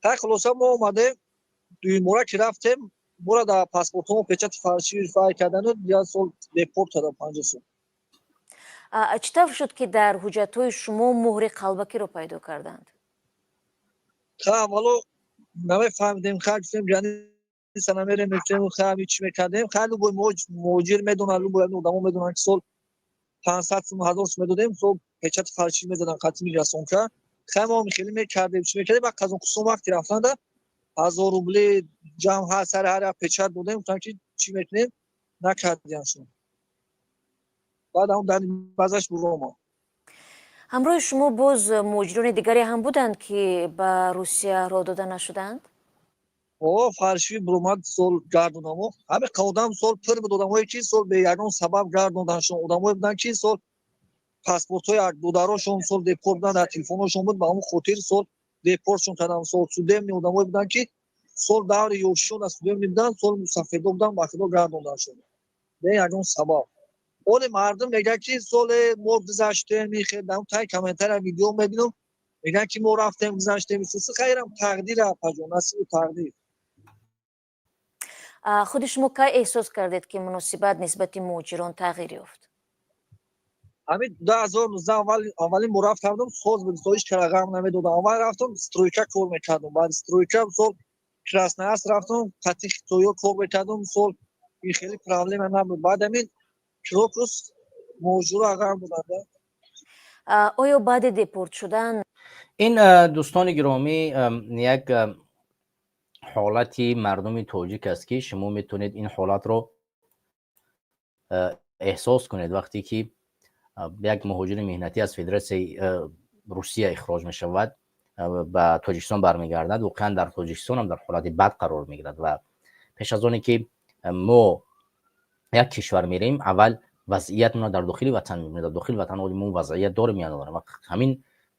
Хай, хулоса, мо омадем. Дуюмбора ки рафтем, моро дар паспортҳомо печати фальшивый фай кардану як сол депорт кардам, 50 сол. Чӣ тавр шуд, ки дар ҳуҷҷатҳои шумо муҳри қалбакиро пайдо карданд? Ха, аввало намефаҳмидем. Ха, гуфтем, граница намерем, мегуфтем, ха, чӣ мекардем. Ха, любой муҳоҷир медонад, любой одамо медонанд, ки сол 500 сум, 1000 сум медодем, сол печати фальшивый мезадан қати миграсонка. Хай, мо хеле мекардем, чӣ мекардем. Ба Қазоқистон вақти рафтанда 1000 рубли ҷамъ ҳар сари ҳар як печат додем. Гуфтам, ки чӣ мекунем, накардиям шумо. Баъд ҳам дар базаш буромад. Ҳамроҳи шумо боз муҳоҷирони дигаре ҳам буданд, ки ба Русия роҳ дода нашуданд? О, фальшивый буромад, сол гардонамо. Ҳами одам сол пир буд, одамое ки сол бе ягон сабаб гардонданшон. Одамое буданд, ки сол паспортҳои додарошон сол депорт буданд, дар телефоношон буд, ба ҳамон хотир сол депортшон кардам. Сол судебный одамое буданд, ки сол даври ёшишон аз судебный буданд, сол мусафедо буданд, ба худо гардонданшон бе ягон сабаб. Оне мардум мегӯяд, ки соле мо гузаштем, тай комментария, видео мебинам, мегӯянд, ки мо рафтем, гузаштем. Исуси хайрам, тақдир, апаҷон, насибу тақдир. Худи шумо кай эҳсос кардед, ки муносибат нисбати муҳоҷирон тағйир ёфт? Ҳамин 2019 аввалин бор рафтам, соз буд, ҳеҷ кара ғам намедодам. Аввал рафтам, стройка кор мекардам, баъд стройка сол Красноярск рафтам, қати хитоиё кор мекардам, сол ин хеле проблема набуд. Баъд ҳамин Крокус муҳоҷиро ғам доданд. Оё баъди депорт шудан Ин, дӯстони гиромӣ, як ҳолати мардуми тоҷик аст, ки шумо метавонед ин ҳолатро эҳсос кунед. Вақте ки як муҳоҷири меҳнатӣ аз Федератсияи Русия ихроҷ мешавад, ба Тоҷикистон бармегардад, воқеан дар Тоҷикистонам дар ҳолати бад қарор мегирад. Ва пеш аз оне ки мо як кишвар мерем, аввал вазъиятмонро дар дохили ватан мебинем. Дар дохили ватан мо вазъият дорем ё надорем. Ҳамин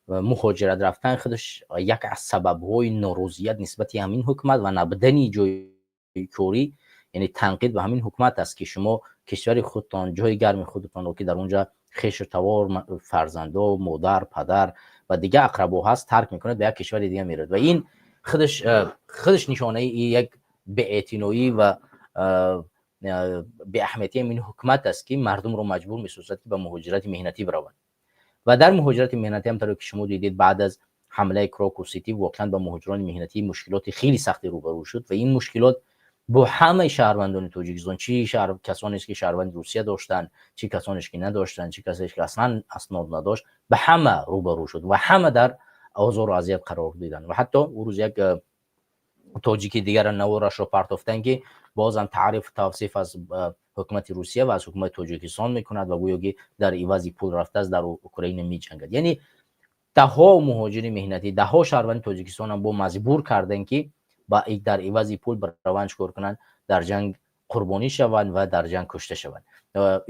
муҳоҷират рафтан худаш як аз сабабҳои норозият нисбати ҳамин ҳукумат ва набудани ҷои корӣ, яъне танқид ба ҳамин ҳукумат аст, ки шумо кишвари худтон, ҷои гарми худтонро, ки дар онҷа хешу тавор, фарзандо, модар, падар ва дигар ақрабо ҳаст, тарк мекунад, ба як кишвари дига меравад. Ва ин худаш нишонаи як беэътиноӣ ва беаҳамиятии ҳамин ҳукумат аст, ки мардумро маҷбур месозад, ки ба муҳоҷирати меҳнатӣ бираванд. Ва дар муҳоҷирати меҳнатӣ ҳам, тавре ки шумо дидед, баъд аз ҳамлаи Крокус Сити воқеан ба муҳоҷирони меҳнатӣ мушкилоти хеле сахте рӯбарӯ шуд. Ва ин мушкилот бо ҳамаи шаҳрвандони Тоҷикистон, чи касонест, ки шаҳрванди Русия доштанд, чӣ касонеш, ки надоштанд, чӣ касоне, ки аслан аснод надошт, ба ҳама рӯбарӯ шуд ва ҳама дар озору азият қарор диданд. Ва ҳатто ӯ рӯз як тоҷики дигара наворашро партофтанд, ки бозам таърифу тавсиф аз ҳукумати Русия ва аз ҳукумати Тоҷикистон мекунад ва гӯё ки дар ивази пул рафтааст, дар Украина меҷангад. Яъне даҳҳо муҳоҷири меҳнатӣ, даҳҳо шаҳрванди Тоҷикистонам бо маҷбур карданд, ки дар ивази пул бираванд, чикор кунанд, дар ҷанг қурбонӣ шаванд ва дар ҷанг кушта шаванд.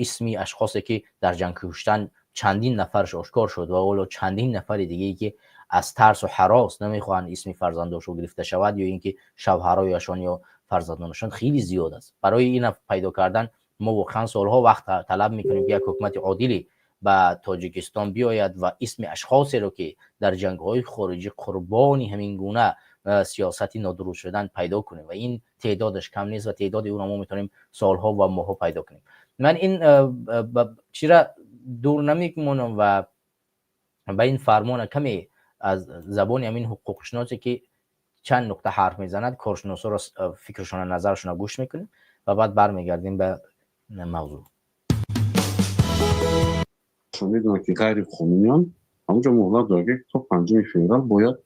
Исми ашхосе, ки дар ҷанг куштанд, чандин нафарш ошкор шуд ва ҳоло чандин нафари дигае, ки аз тарсу ҳарос намехоҳанд исми фарзандошон гирифта шавад ё ин ки шавҳарояшон ё фарзандонашон, хеле зиёд аст. Барои ина пайдо кардан мо воқеан солҳо вақт талаб мекунем, ки як ҳукумати одилӣ ба Тоҷикистон биёяд ва исми ашхосеро, ки дар ҷангҳои хориҷӣ қурбони ҳамин гуна сиёсати нодуруст шудан пайдо кунем ва ин теъдодаш кам нест ва теъдоди ӯро мо метавонем солҳо ва моҳҳо пайдо кунем. Ман ин чира дур намемонам ва ба ин фармона каме аз забони ҳамин ҳуқуқшиносе, ки чанд нуқта ҳарф мезанад, коршиносоро фикрашона, назарашона гӯш мекунем ва баъд бармегардем ба мавзӯъ. Медонад, ки ғайриқонунианд, ҳамонҷо муҳлат дорад, ки то 5 феврал бояд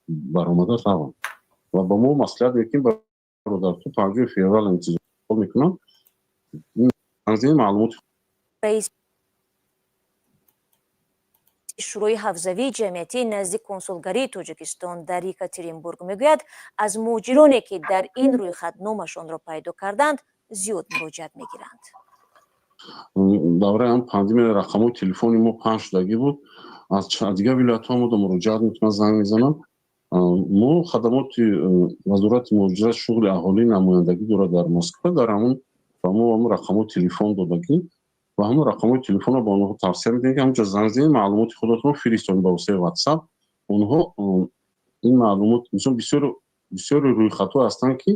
баромада раванд. Ва ба мо маслиҳат мекунем: бародар, то 5 феврал интизор мекунам, танзими маълумоти Раиси Шӯрои ҳавзавии ҷамъиятии назди консулгарии Тоҷикистон дар Екатеринбург мегӯяд, аз муҳоҷироне, ки дар ин рӯйхат номашонро пайдо карданд, зиёд муроҷиат мегиранд. Давраи ҳам пандемия рақамҳои телефони мо паҳн шудагӣ буд. Аз дигар вилоятҳо мо муроҷиат мекунанд, занг мезананд. Мо хадамоти Вазорати муҳоҷират, шуғли аҳолӣ намояндагӣ дорад дар Москва. Дар ҳамун ба мо ҳамун рақамҳои телефон додагӣ ва ҳамун рақамҳои телефонро ба онҳо тавсия медиҳем, ки ҳамунҷо занг занед, маълумоти худатонро фиристонед ба воситаи WhatsApp. Онҳо ин маълумот, мисол, бисёри рӯйхатҳо ҳастанд, ки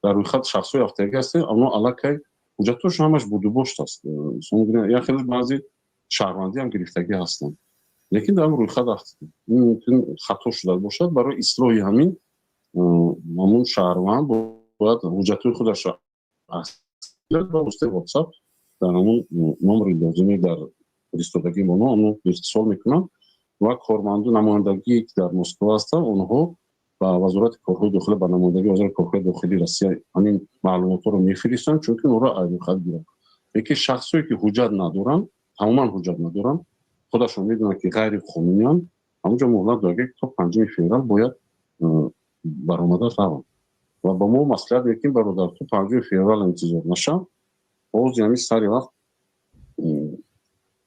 дар рӯйхат шахсҳои рафтагӣ ҳастанд, онҳо аллакай ҳуҷҷатҳошон ҳамаш будубошт аст. Як хеле баъзе шаҳрвандӣ ҳам гирифтагӣ ҳастанд, лекин дар рӯйхат мумкин хато шуда бошад. Барои ислоҳи ҳамин ҳамун шаҳрванд бояд ҳуҷҷатҳои худашро ба воситаи WhatsApp дар ҳамун номери лозимӣ дар фиристодагии онҳо онҳо иртисол мекунанд ва корманду намояндагие, ки дар Москва ҳастанд, онҳо ба Вазорати корҳои дохилӣ, ба намояндагии Вазорати корҳои дохилии Россия ҳамин маълумотҳоро мефиристанд, чунки онҳоро аз рӯйхат гиранд. Лекин шахсое, ки ҳуҷҷат надоранд, тамоман ҳуҷҷат надоранд, худашон медонанд, ки ғайриқонунианд, ҳамонҷо муҳлат дорад, ки то 5 феврал бояд баромада раванд. Ва ба мо маслиҳат мекунем: бародар, то 5 феврал интизор нашав, боз ҳамин сари вақт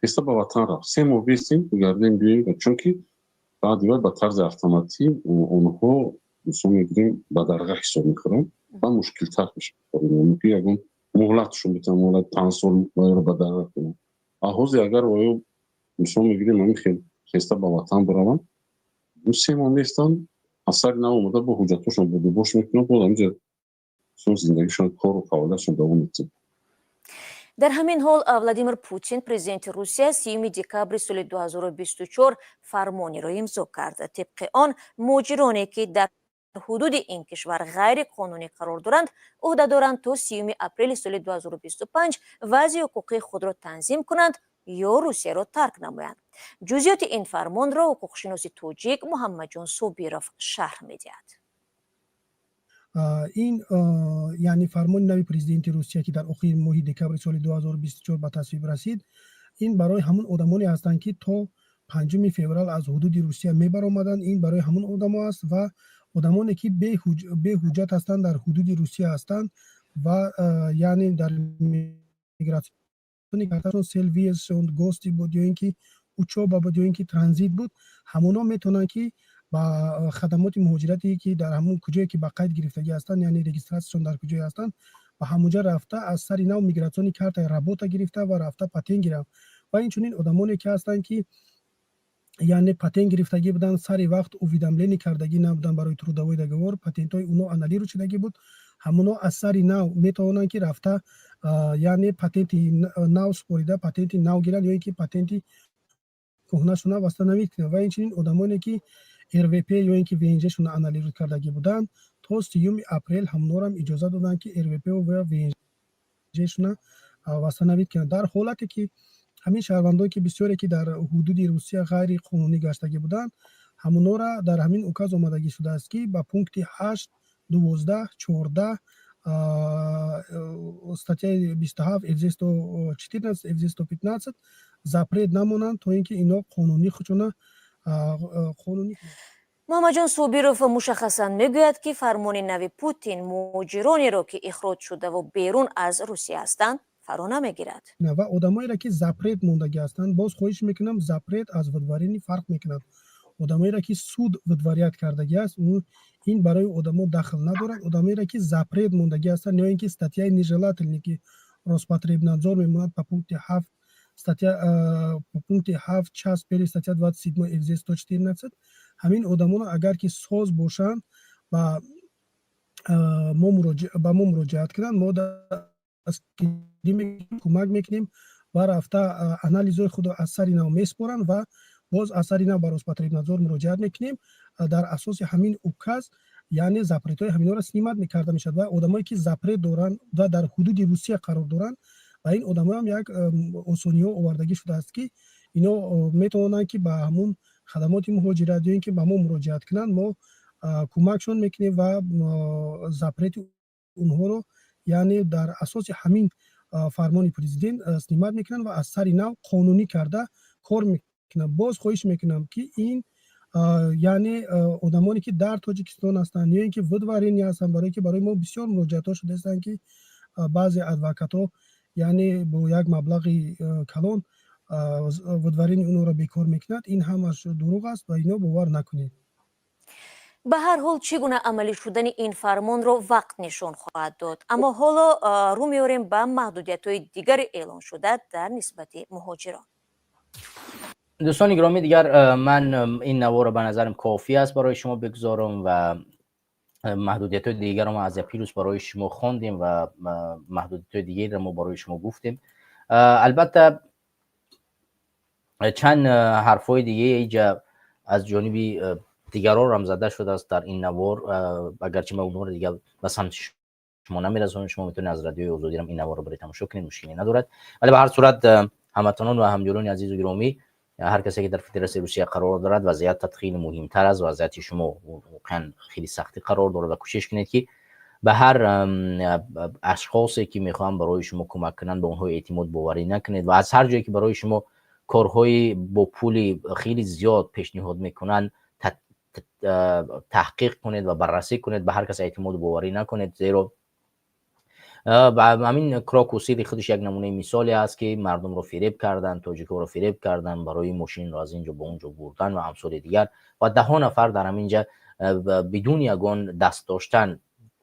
хеста ба ватан рафт, 3 моҳ бистем, гардем, биёем, чунки баъди вай ба тарзи автоматӣ онҳо, мисол мегирем, ба дарға ҳисоб мехӯранд ва мушкилтар мешавад. Мумкин ягон муҳлатшон битан, муҳлати 5 сол вайро ба дарға кунанд. А ҳозир агар ваё, мисол мегирем, ҳамин хел хеста ба ватан бираванд, 3 моҳ меистанд, аз сари нав омода бо ҳуҷҷатҳошон будубош мекунанд, боз ҳаминҷа зиндагишон, кору фаъолиятшон давом медиҳанд. Дар ҳамин ҳол, Владимир Путин, президенти Русия, 30 декабри соли 2024 фармонеро имзо кард. Тибқи он, муҳоҷироне, ки дар ҳудуди ин кишвар ғайриқонунӣ қарор доранд, ӯҳда доранд то 30 апрели соли 2025 вазъи ҳуқуқии худро танзим кунанд ё Русияро тарк намоянд. Ҷузъиёти ин фармонро ҳуқуқшиноси тоҷик Муҳаммадҷон Собиров шарҳ медиҳад. Ин, яъне фармони нави президенти Русия, ки дар охири моҳи декабри соли 2024 ба тасвиб расид, ин барои ҳамун одамоне ҳастанд, ки то 5 феврал аз ҳудуди Русия мебаромаданд. Ин барои ҳамун одамо аст ва одамоне, ки беҳуҷҷат ҳастанд, дар ҳудуди Русия ҳастанд ва яъне дар миграционный карташон цель въезд гости буд ё ин ки учёба буд, ё ин ки транзит буд, ҳамонҳо метавонанд, ки ба хадамоти муҳоҷирате, ки дар ҳамун куҷое ки ба қайд гирифтагӣ ҳастанд, яъне регистрация шон дар куҷое ҳастанд, ба ҳамонҷа рафта, аз сари нав миграционный картаи работа гирифта ва рафта патент гиранд. Ва инчунин одамоне, ки ҳастанд, ки яъне патент гирифтагӣ буданд, сари вақт уведомление кардагӣ набуданд барои трудовой договор, патентҳои уно аннулировать шудагӣ буд, ҳамоно аз сари нав метавонанд, ки рафта, яъне патенти нав супорида, патенти нав гиранд ё ин ки патенти кӯҳнашона восстановить кунанд. Ва инчунин одамоне, ки РВП ё ин ки ВНЖ шона аннулировать кардагӣ буданд, то 30 апрел ҳамонорам иҷоза доданд, ки РВП ва ВНЖ шона восстановить кунанд. Дар ҳолате ки ҳамин шаҳрвандое, ки бисёре, ки дар ҳудуди Русия ғайриқонунӣ гаштагӣ буданд, ҳамонора дар ҳамин указ омадагӣ шудааст, ки ба пункти 8, 12, 14 статья и 27 ФЗ 114, ФЗ 115 запрет намонанд, то ин ки ино қонунӣ худшона қонунӣ. Муҳаммадҷон Собиров мушаххасан мегӯяд, ки фармони нави Путин муҳоҷиронеро, ки ихроҷ шудаву берун аз Русия ҳастанд, фаро намегирад. Ва одамоеро, ки запрет мондагӣ ҳастанд, боз хоҳиш мекунам, запрет аз выдворение фарқ мекунад. Одамоеро, ки суд выдворять кардагӣ аст, ин барои одамо дахл надорад. Одамоеро, ки запрет мондагӣ ҳастанд ё ин ки статья и нежелательный, ки Роспотребнадзор мемонад по пункти 7 статья, по пункти 7 часть первой статья 27 ФЗ 114. Ҳамин одамоно агар ки соз бошанд, ба мо муроҷиат кунанд, мо кӯмак мекунем ва рафта анализҳои худро аз сари нав месупоранд ва боз аз сари нав ба Роспотребнадзор муроҷиат мекунем. Дар асоси ҳамин указ, яъне запретҳои ҳаминҳоро снимать мекарда мешавад ва одамое ки запрет доранд ва дар ҳудуди Русия қарор доранд, ва ин одамоам як осониҳо овардагӣ шудааст, ки ино метавонанд, ки ба ҳамун хадамоти муҳоҷират ё ин ки ба мо муроҷиат кунанд, мо кӯмакшон мекунем ва запрети онҳоро, яъне дар асоси ҳамин фармони президент, снимать мекунанд ва аз сари нав қонунӣ карда кор мекунанд. Боз хоҳиш мекунам, ки ин, яъне одамоне ки дар Тоҷикистон ҳастанд ё ин ки выдворение ҳастанд, барое ки барои мо бисёр муроҷиатҳо шудаистанд, ки баъзе адвокатҳо, яъне бо як маблағи калон выдворение онҳоро бекор мекунад. Ин ҳамаш дурӯғ аст ва ино бовар накунед. Ба ҳар ҳол, чӣ гуна амалӣ шудани ин фармонро вақт нишон хоҳад дод. Аммо ҳоло рӯ меорем ба маҳдудиятҳои дигари эълоншуда дар нисбати муҳоҷирон. Дӯстони гиромӣ, дигар ман ин наворро ба назарам кофӣ аст барои шумо бигзорам ва маҳдудиятҳои дигарро мо аз Плюс барои шумо хондем ва маҳдудиятҳои дигареро мо барои шумо гуфтем. Албатта, чанд ҳарфҳои диге иҷа аз ҷониби дигарон зада шудааст дар ин навор. Агарчи ман онҳоро дигар ба самти шумо намерасонам, шумо метавонед аз Радиои Озодирам ин наворро барои тамошо кунед, мушкиле надорад. Вале ба ҳар сурат, ҳамватанон ва ҳамдиёрони азизу гиромӣ, ҳар касе ки дар Федератсияи Русия қарор дорад, вазъият хеле муҳимтар аст. Вазъияти шумо воқеан хеле сахтӣ қарор дорад ва кӯшиш кунед, ки ба ҳар ашхосе ки мехоҳанд барои шумо кӯмак кунанд, ба онҳо эътимод боварӣ накунед ва аз ҳар ҷое ки барои шумо корҳои бо пули хеле зиёд пешниҳод мекунанд, таҳқиқ кунед ва баррасӣ кунед. Ба ҳар кас эътимоду боварӣ накунед, зеро ҳамин Крокус Сити худаш як намунаи мисоле аст, ки мардумро фиреб карданд, тоҷикҳоро фиреб карданд барои мошинро аз ин ҷо ба он ҷо бурдан ва амсоли дигар. Ва даҳҳо нафар дар ҳамин ҷа бидуни ягон даст доштан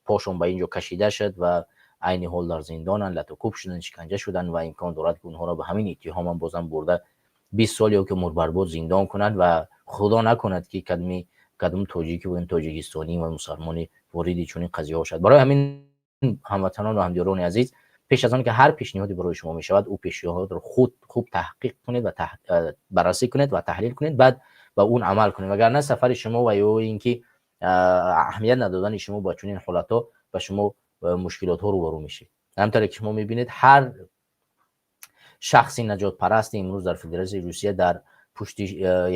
пошон ба ин ҷо кашида шуд ва айни ҳол дар зиндонанд, латукӯб шуданд, шиканҷа шуданд ва имкон дорад, ки онҳоро ба ҳамин иттиҳомам бозам бурда 20 сол ё ки умрбарбод зиндон кунанд. Ва худо накунад, ки кадми кадом тоҷики ва тоҷикистонӣ ва мусалмони вориди чунин қазияҳо шавад. Барои ҳамин, ҳамватанон ва ҳамдиёрони азиз, пеш аз он ки ҳар пешниҳоде барои шумо мешавад, ӯ пешниҳодро худ хуб таҳқиқ кунед ва баррасӣ кунед ва таҳлил кунед, баъд ба он амал кунед. Вагарна сафари шумо ва ё ин ки аҳамият надодани шумо ба чунин ҳолатҳо ба шумо мушкилотҳо рӯбарӯ мешавед. Ҳамтаре ки шумо мебинед, ҳар шахси наҷотпарасти имрӯз дар Федератсияи Русия дар пушти,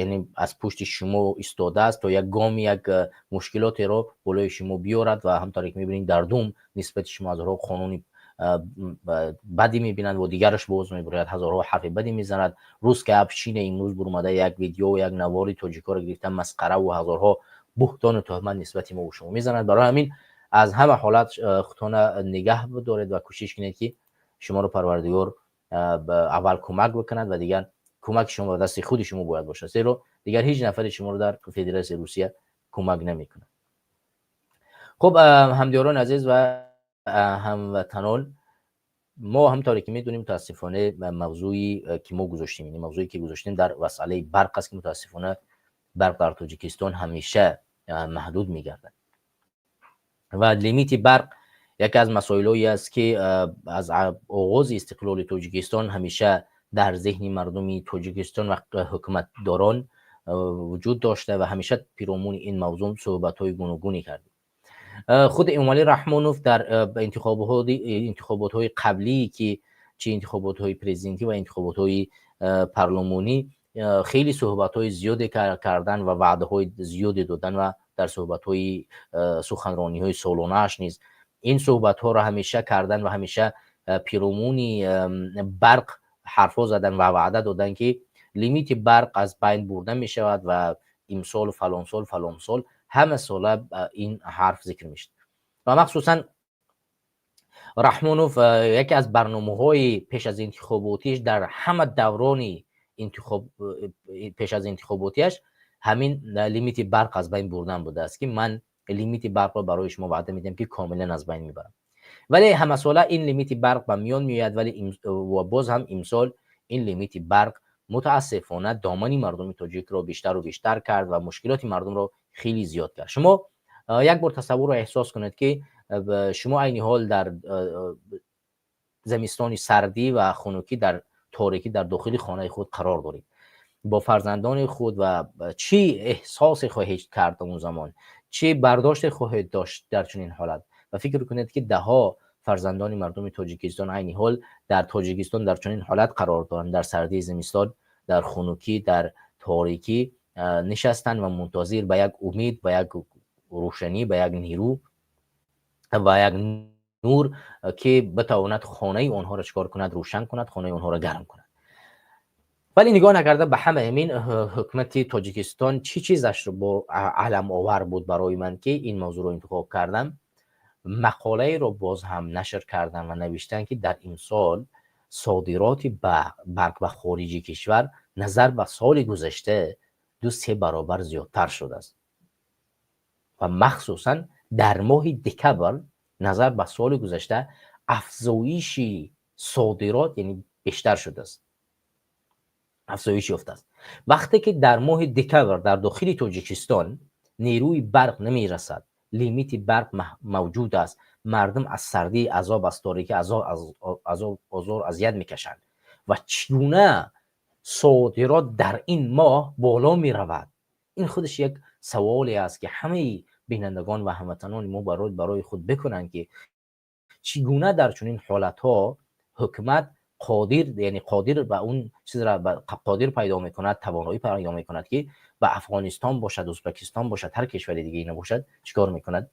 яъне аз пушти шумо истодааст, то як гоми як мушкилотеро болои шумо биёрад. Ва ҳамтаре ки мебинед, дар дум нисбати шумо ҳазорҳо қонуни бадӣ мебинанд ва дигараш боз мебирояд, ҳазорҳо ҳарфи бадӣ мезанад. Русская община имрӯз буромада, як видео, як навори тоҷикҳоро гирифта, масқараву ҳазорҳо буҳтону туҳмат нисбати мо шумо мезанад. Барои ҳамин аз ҳама ҳолат худтона нигаҳ бидоред ва кӯшиш кунед, ки шуморо Парвардигор аввал кӯмак бикунад ва дигар кӯмаки шумо ба дасти худи шумо бояд бошад, зеро дигар ҳеҷ нафаре шуморо дар Федератсияи Русия кӯмак намекунад. Хуб, ҳамдиёрони азиз ва ҳамватанон, мо ҳамтавре ки медонем, мутаассифона, мавзӯи ки мо гузоштем, яъне мавзӯе ки гузоштем, дар масъалаи барқ аст, ки мутаассифона барқ дар Тоҷикистон ҳамеша маҳдуд мегардад ва лимити барқ яке аз масоилое аст, ки аз оғози истиқлоли Тоҷикистон ҳамеша дар зеҳни мардуми Тоҷикистон ва ҳукуматдорон вуҷуд дошта ва ҳамеша пиромуни ин мавзӯъ суҳбатҳои гуногуне кардем. Худ Эмомалӣ Раҳмонов дар интихоботҳои қаблие, ки чи интихоботҳои президентӣ ва интихоботҳои парлумонӣ, хеле суҳбатҳои зиёде кардан ва ваъдаҳои зиёде додан ва дар суҳбатҳои суханрониҳои солонааш низ ин суҳбатҳоро ҳамеша кардан ва ҳамеша пиромуни барқ ҳарфҳо задан ва ваъда додан, ки лимити барқ аз байн бурда мешавад ва имсол, фалон сол, фалон сол, ҳама сола ин ҳарф зикр мешуд. Ва махсусан Раҳмонов яке аз барномаҳои пеш аз интихоботиш дар ҳама даврони интихоб пеш аз интихоботиаш ҳамин лимити барқ аз байн бурдан будааст, ки ман лимити барқро барои шумо ваъда медиҳам, ки комилан аз байн мебарам. Вале ҳамасола ин лимити барқ ба миён меояд, вале боз ҳам имсол ин лимити барқ Мутаассифона, домани мардуми тоҷикро бештару бештар кард ва мушкилоти мардумро хеле зиёд кард. Шумо як бор тасаввурро эҳсос кунед, ки шумо айни ҳол дар зимистони сардӣ ва хунукӣ, дар торикӣ, дар дохили хонаи худ қарор доред бо фарзандони худ ва чӣ эҳсосе хоҳед кард он замон, чӣ бардоште хоҳед дошт дар чунин ҳолат? Ва фикр кунед, ки даҳҳо фарзандони мардуми Тоҷикистон айни ҳол дар Тоҷикистон дар чунин ҳолат қарор доранд, дар сардии зимистон, дар хунукӣ, дар торикӣ нишастанд ва мунтазир ба як умед, ба як рӯшанӣ, ба як нерӯ ва як нур, ки битавонад хонаи онҳоро чикор кунад? Рӯшан кунад, хонаи онҳоро гарм кунад. Вале нигоҳ накарда ба ҳама ҳамин, ҳукумати Тоҷикистон чӣ чизашро бо аламовар буд барои ман, ки ин мавзӯъро интихоб кардам? Мақолаеро боз ҳам нашр кардам ва навиштанд, ки дар имсол содироти барқ ба хориҷи кишвар назар ба соли гузашта 2-3 баробар зиёдтар шудааст ва махсусан дар моҳи декабр назар ба соли гузашта афзоиши содирот, яъне, бештар шудааст, афзоиш ёфтааст. Вақте ки дар моҳи декабр дар дохили Тоҷикистон нерӯи барқ намерасад, лимити барқ мавҷуд аст, мардум аз сардӣ азоб, аз торикӣ азоб, озор, азият мекашанд ва чӣ гуна содирот дар ин моҳ боло меравад? Ин худаш як саволе аст, ки ҳамаи бинандагон ва ҳамватанони мо барои худ бикунанд, ки чӣ гуна дар чунин ҳолатҳо ҳукумат қодир, яъне қодир ба он чизра қодир пайдо мекунад, тавоноӣ пайдо мекунад, ки ба Афғонистон бошад, Ӯзбекистон бошад, ҳар кишвари дигаре набошад, чикор мекунад?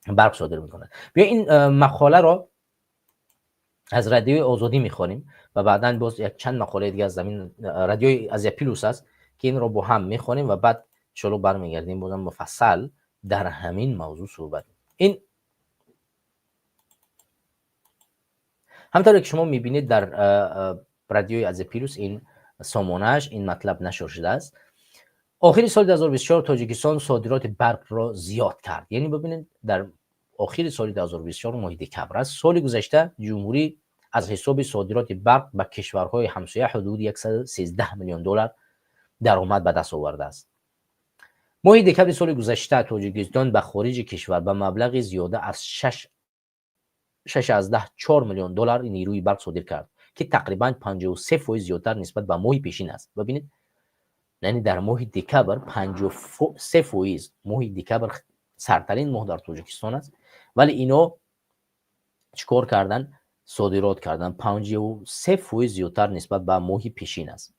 Барқ содир мекунад. Биё, ин мақоларо аз Радиои Озодӣ мехонем ва баъдан боз як чанд мақолаи дига аз замин Радиои Азия Плюс аст, ки инро бо ҳам мехонем ва баъд иншоалло бармегардем, бозам муфассал дар ҳамин мавзӯъ суҳбат. Ин ҳамтавре ки шумо мебинед, дар Радиои Азия Плюс, ин сомонааш, ин матлаб нашр шудааст. Охири соли 2024 Тоҷикистон содироти барқро зиёд кард. Яъне бибинед, дар охири соли 2024, моҳи декабр аст, соли гузашта, ҷумҳурӣ аз ҳисоби содироти барқ ба кишварҳои ҳамсоя ҳудуди 113 миллион доллар даромад ба даст овардааст. Моҳи декабри соли гузашта Тоҷикистон ба хориҷи кишвар ба маблағи зиёда аз 6,4 миллион доллар нерӯи барқ содир кард, ки тақрибан 53% зиёдтар нисбат ба моҳи пешин аст. Бибинед, яъне дар моҳи декабр 53%. Моҳи декабр сардтарин моҳ дар Тоҷикистон аст, вале ино чӣ кор карданд? Содирот карданд, 53% зиёдтар нисбат ба моҳи пешин аст.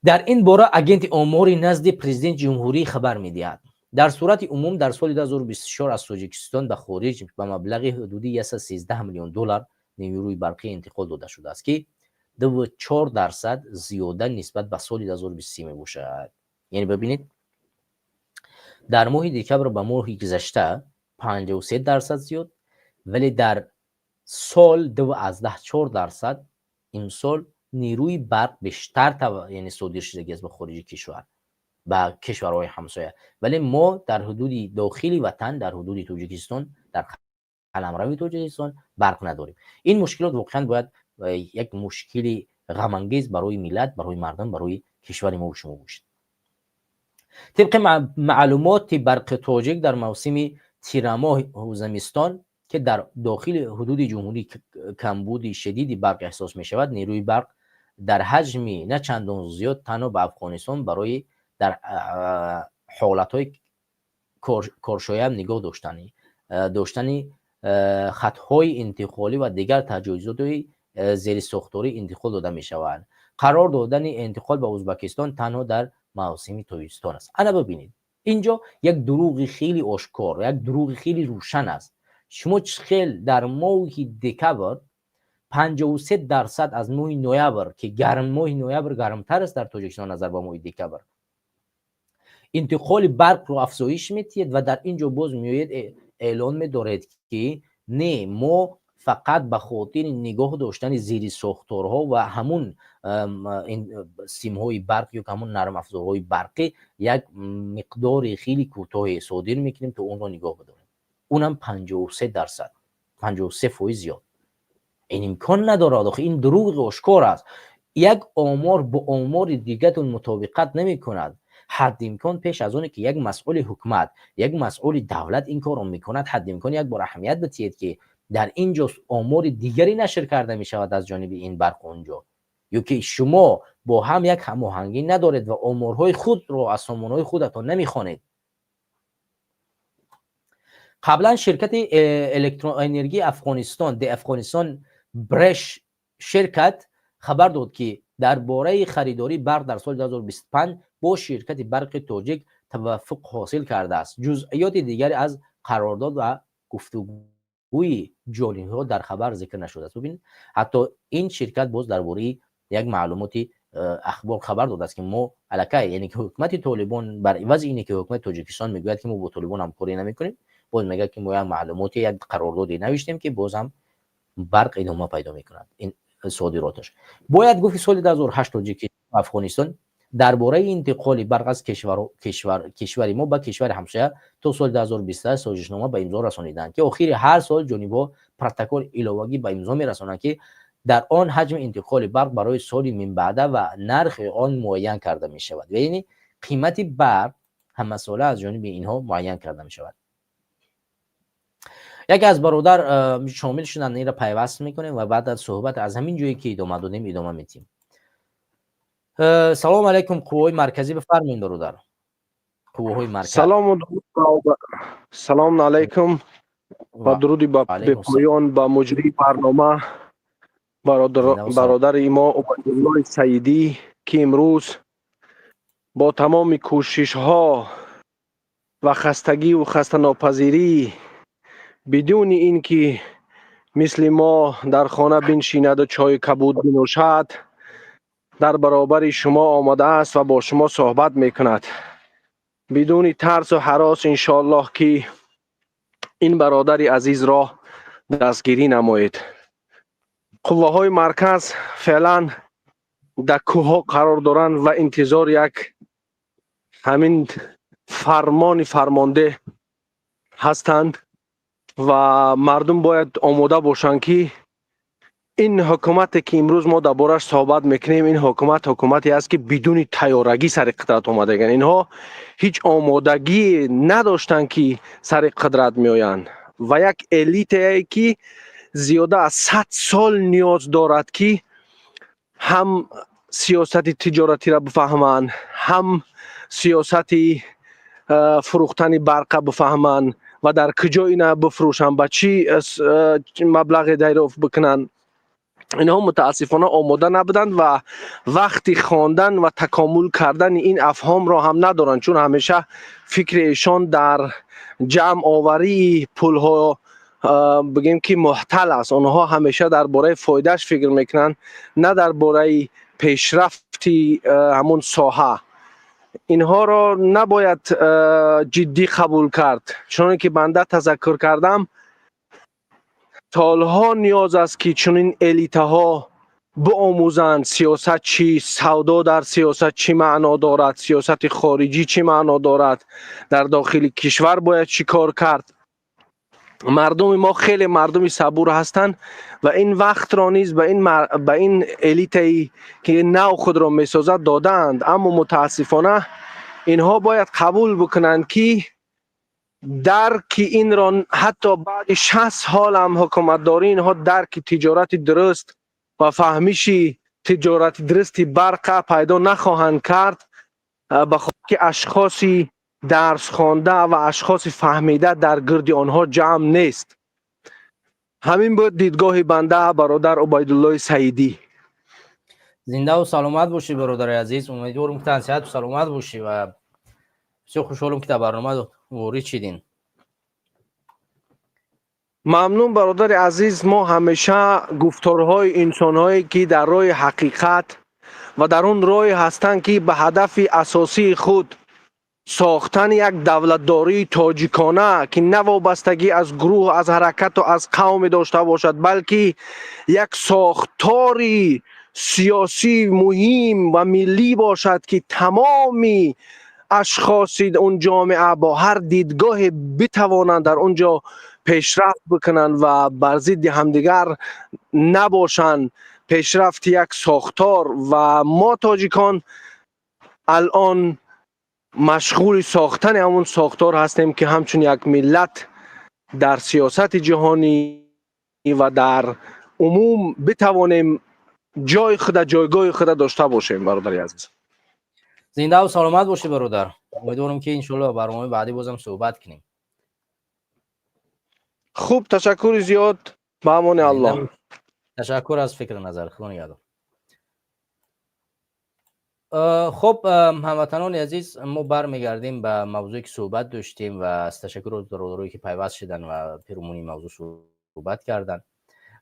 Дар ин бора Агенти омори назди Президенти ҷумҳурӣ хабар медиҳад. Дар сурати умум дар соли 2024 аз Тоҷикистон ба хориҷ ба маблағи ҳудуди 113 миллион доллар нерӯи барқӣ интиқол дода шудааст, ки 2,4% зиёда нисбат ба соли 2023 мебошад. Яъне бибинед, дар моҳи декабр ба моҳи гузашта 53% зиёд, вале дар сол 2,4% имсол нерӯи барқ бештар, яъне, содир шудагӣ аст ба хориҷи кишвар, ба кишварҳои ҳамсоя. Вале мо дар ҳудуди дохили ватан, дар ҳудуди Тоҷикистон, дар қаламрави Тоҷикистон барқ надорем. Ин мушкилот воқеан бояд як мушкили ғамангез барои миллат, барои мардум, барои кишвари мо шумо бошад. Тибқи маълумоти Барқи Тоҷик, дар мавсими тирамоҳу зимистон, ки дар дохили ҳудуди ҷумҳурӣ камбуди шадиди барқ эҳсос мешавад, нерӯи барқ дар ҳаҷми на чандон зиёд танҳо ба Афғонистон барои дар ҳолатҳои коршоям нигоҳ доштани хатҳои интиқолӣ ва дигар таҷҳизоти зерисохторӣ интиқол дода мешаванд. Қарор додани интиқол ба Ӯзбекистон танҳо дар мавсими тобистон аст. Ана бибинед, инҷо як дурӯғи хеле ошкор, як дурӯғи хеле рӯшан аст. Шумо чӣ хел дар моҳи декабр 53% аз моҳи ноябр, ки гарм, моҳи ноябр гармтар аст дар Тоҷикистон назар ба моҳи декабр, интиқоли барқро афзоиш метиҳед ва дар ин ҷо боз меоед, эълон медоред, ки не, мо фақат ба хотири нигоҳ доштани зерисохторҳо ва ҳамун симҳои барқ ё ҳамун нармафзорҳои барқӣ як миқдори хеле кӯтоҳе содир мекунем, то онро нигоҳ бидорем, унам 53%, 53% зиёд. Ин имкон надорад охи, ин дурӯғи ошкор аст. Як омор бо омори дигатон мутобиқат намекунад. Ҳадди имкон пеш аз оне ки як масъули ҳукумат, як масъули давлат ин корро мекунад, ҳадди имкон як бор аҳамият бидиҳед, ки дар ин ҷо омори дигаре нашр карда мешавад аз ҷониби ин барқ онҷо, ё ки шумо бо ҳам як ҳамоҳангӣ надоред ва оморҳои худро аз сомонаҳои худатон намехонед. Қаблан ширкати электроэнергии Афғонистон, де Афғонистон Бреш ширкат, хабар дод, ки дар бораи харидории барқ дар соли 2025 бо ширкати Барқи Тоҷик таваффуқ ҳосил кардааст. Ҷузъиёти дигаре аз қарордод ва гуфтугӯи ҷонибҳо дар хабар зикр нашудааст. Бубинед, ҳатто ин ширкат боз дар бораи як маълумоти ахбор хабар додааст, ки мо аллакай, яъне ки ҳукумати Толибон бар ивази ине ки ҳукумати Тоҷикистон мегӯяд, ки мо бо Толибон ҳамкорӣ намекунем, боз мегӯяд, ки мо як маълумоти, як қарордоде навиштем, ки боз ҳам барқ идома пайдо мекунад ин содироташ. Бояд гуфт, ки соли 2008 Тоҷикистон ва Афғонистон дар бораи интиқоли барқ аз кишвари мо ба кишвари ҳамсоя то соли 2028 созишнома ба имзо расониданд, ки охири ҳар сол ҷонибҳо протокол иловагӣ ба имзо мерасонанд, ки дар он ҳаҷми интиқоли барқ барои соли минбаъда ва нархи он муайян карда мешавад. Яъне қимати барқ ҳамасола аз ҷониби инҳо муайян карда мешавад. Яке аз бародар шомил шуданд, инро пайваст мекунем ва баъд аз суҳбат аз ҳамин ҷое ки идома додем, идома медиҳем. Салому алайкум, Қувваҳои марказӣ, бифармоед, бародар, Қувваҳои марказ. Салому алайкум ва дуруди бепоён ба муҷрии барнома, бародари мо Убайдуллои Саидӣ, ки имрӯз бо тамоми кӯшишҳо ва хастагиву хастанопазирӣ, бидуни ин ки мисли мо дар хона биншинаду чойи кабуд бинӯшад, дар баробари шумо омадааст ва бо шумо суҳбат мекунад бидуни тарсу ҳарос. Иншоаллоҳ, ки ин бародари азизро дастгирӣ намоед. Қувваҳои марказ феълан дар кӯҳҳо қарор доранд ва интизор як ҳамин фармони фармондеҳ ҳастанд ва мардум бояд омода бошанд, ки ин ҳукумате, ки имрӯз мо дар бораш суҳбат мекунем, ин ҳукумат ҳукумате аст, ки бидуни тайёрагӣ сари қудрат омадаган. Инҳо ҳеҷ омодагӣ надоштанд, ки сари қудрат меоянд, ва як элитае, ки зиёда аз 100 сол ниёз дорад, ки ҳам сиёсати тиҷоратиро бифаҳманд, ҳам сиёсати фурӯхтани барқа бифаҳманд ва дар куҷо ина бифурӯшанд, ба чӣ маблағе дарёфт бикунанд. Инҳо мутаассифона омода набуданд ва вақти хондан ва такомул кардани ин афҳомро ҳам надоранд, чун ҳамеша фикри эшон дар ҷамъ оварии пулҳо, бигем, ки муҳтал аст. Онҳо ҳамеша дар бораи фоидааш фикр мекунанд, на дар бораи пешрафти ҳамун соҳа. Инҳоро набояд ҷиддӣ қабул кард. Чуноне ки банда тазаккур кардам, солҳо ниёз аст, ки чунин элитаҳо биомӯзанд сиёсат чист, савдо дар сиёсат чӣ маъно дорад, сиёсати хориҷӣ чӣ маъно дорад, дар дохили кишвар бояд чӣ кор кард. Мардуми мо хеле мардуми сабур ҳастанд ва ин вақтро низ ба ин элитае, ки нав худро месозад, додаанд. Аммо мутаассифона инҳо бояд қабул бикунанд, ки дарки инро ҳатто баъди 60 ҳолам ҳукуматдорӣ инҳо дарки тиҷорати дуруст ва фаҳмиши тиҷорати дурусти барқа пайдо нахоҳанд кард, ба хотир ки ашхоси дарсхонда ва ашхоси фаҳмида дар гирди онҳо ҷамъ нест. Ҳамин буд дидгоҳи банда, бародар Убайдуллои Саидӣ. Зиндаву саломат бошӣ, бародари азиз. Умедворам, ки тансиҳату саломат бошӣ ва бисёр хушҳолам, ки дар барнома ворид шидин. Мамнун, бародари азиз. Мо ҳамеша гуфторҳои инсонҳое, ки дар роҳи ҳақиқат ва дар он роҳе ҳастанд, ки ба ҳадафи асосии худ сохтани як давлатдории тоҷикона, ки на вобастагӣ аз гурӯҳ, аз ҳаракату аз қавме дошта бошад, балки як сохтори сиёсии муҳим ва миллӣ бошад, ки тамоми ашхоси он ҷомеа бо ҳар дидгоҳе битавонанд дар он ҷо пешрафт бикунанд ва бар зидди ҳамдигар набошанд. Пешрафти як сохтор ва мо, тоҷикон, алон машғули сохтани ҳамон сохтор ҳастем, ки ҳамчун як миллат дар сиёсати ҷаҳонӣ ва дар умум битавонем ҷои худа, ҷойгоҳи худа дошта бошем, бародари азиз. Зиндаву саломат бошӣ, бародар. Умедворам, ки иншоалло барномаи баъдӣ бозам суҳбат кунем. Хуб, ташаккури зиёд, ба амони Аллоҳ. Ташаккур аз фикру назар, Худо нигаҳдор. Хуб, ҳамватанони азиз, мо бармегардем ба мавзӯе, ки суҳбат доштем, ва аз ташаккур аз бародарое, ки пайваст шуданд ва пиромуни мавзӯъ суҳбат карданд.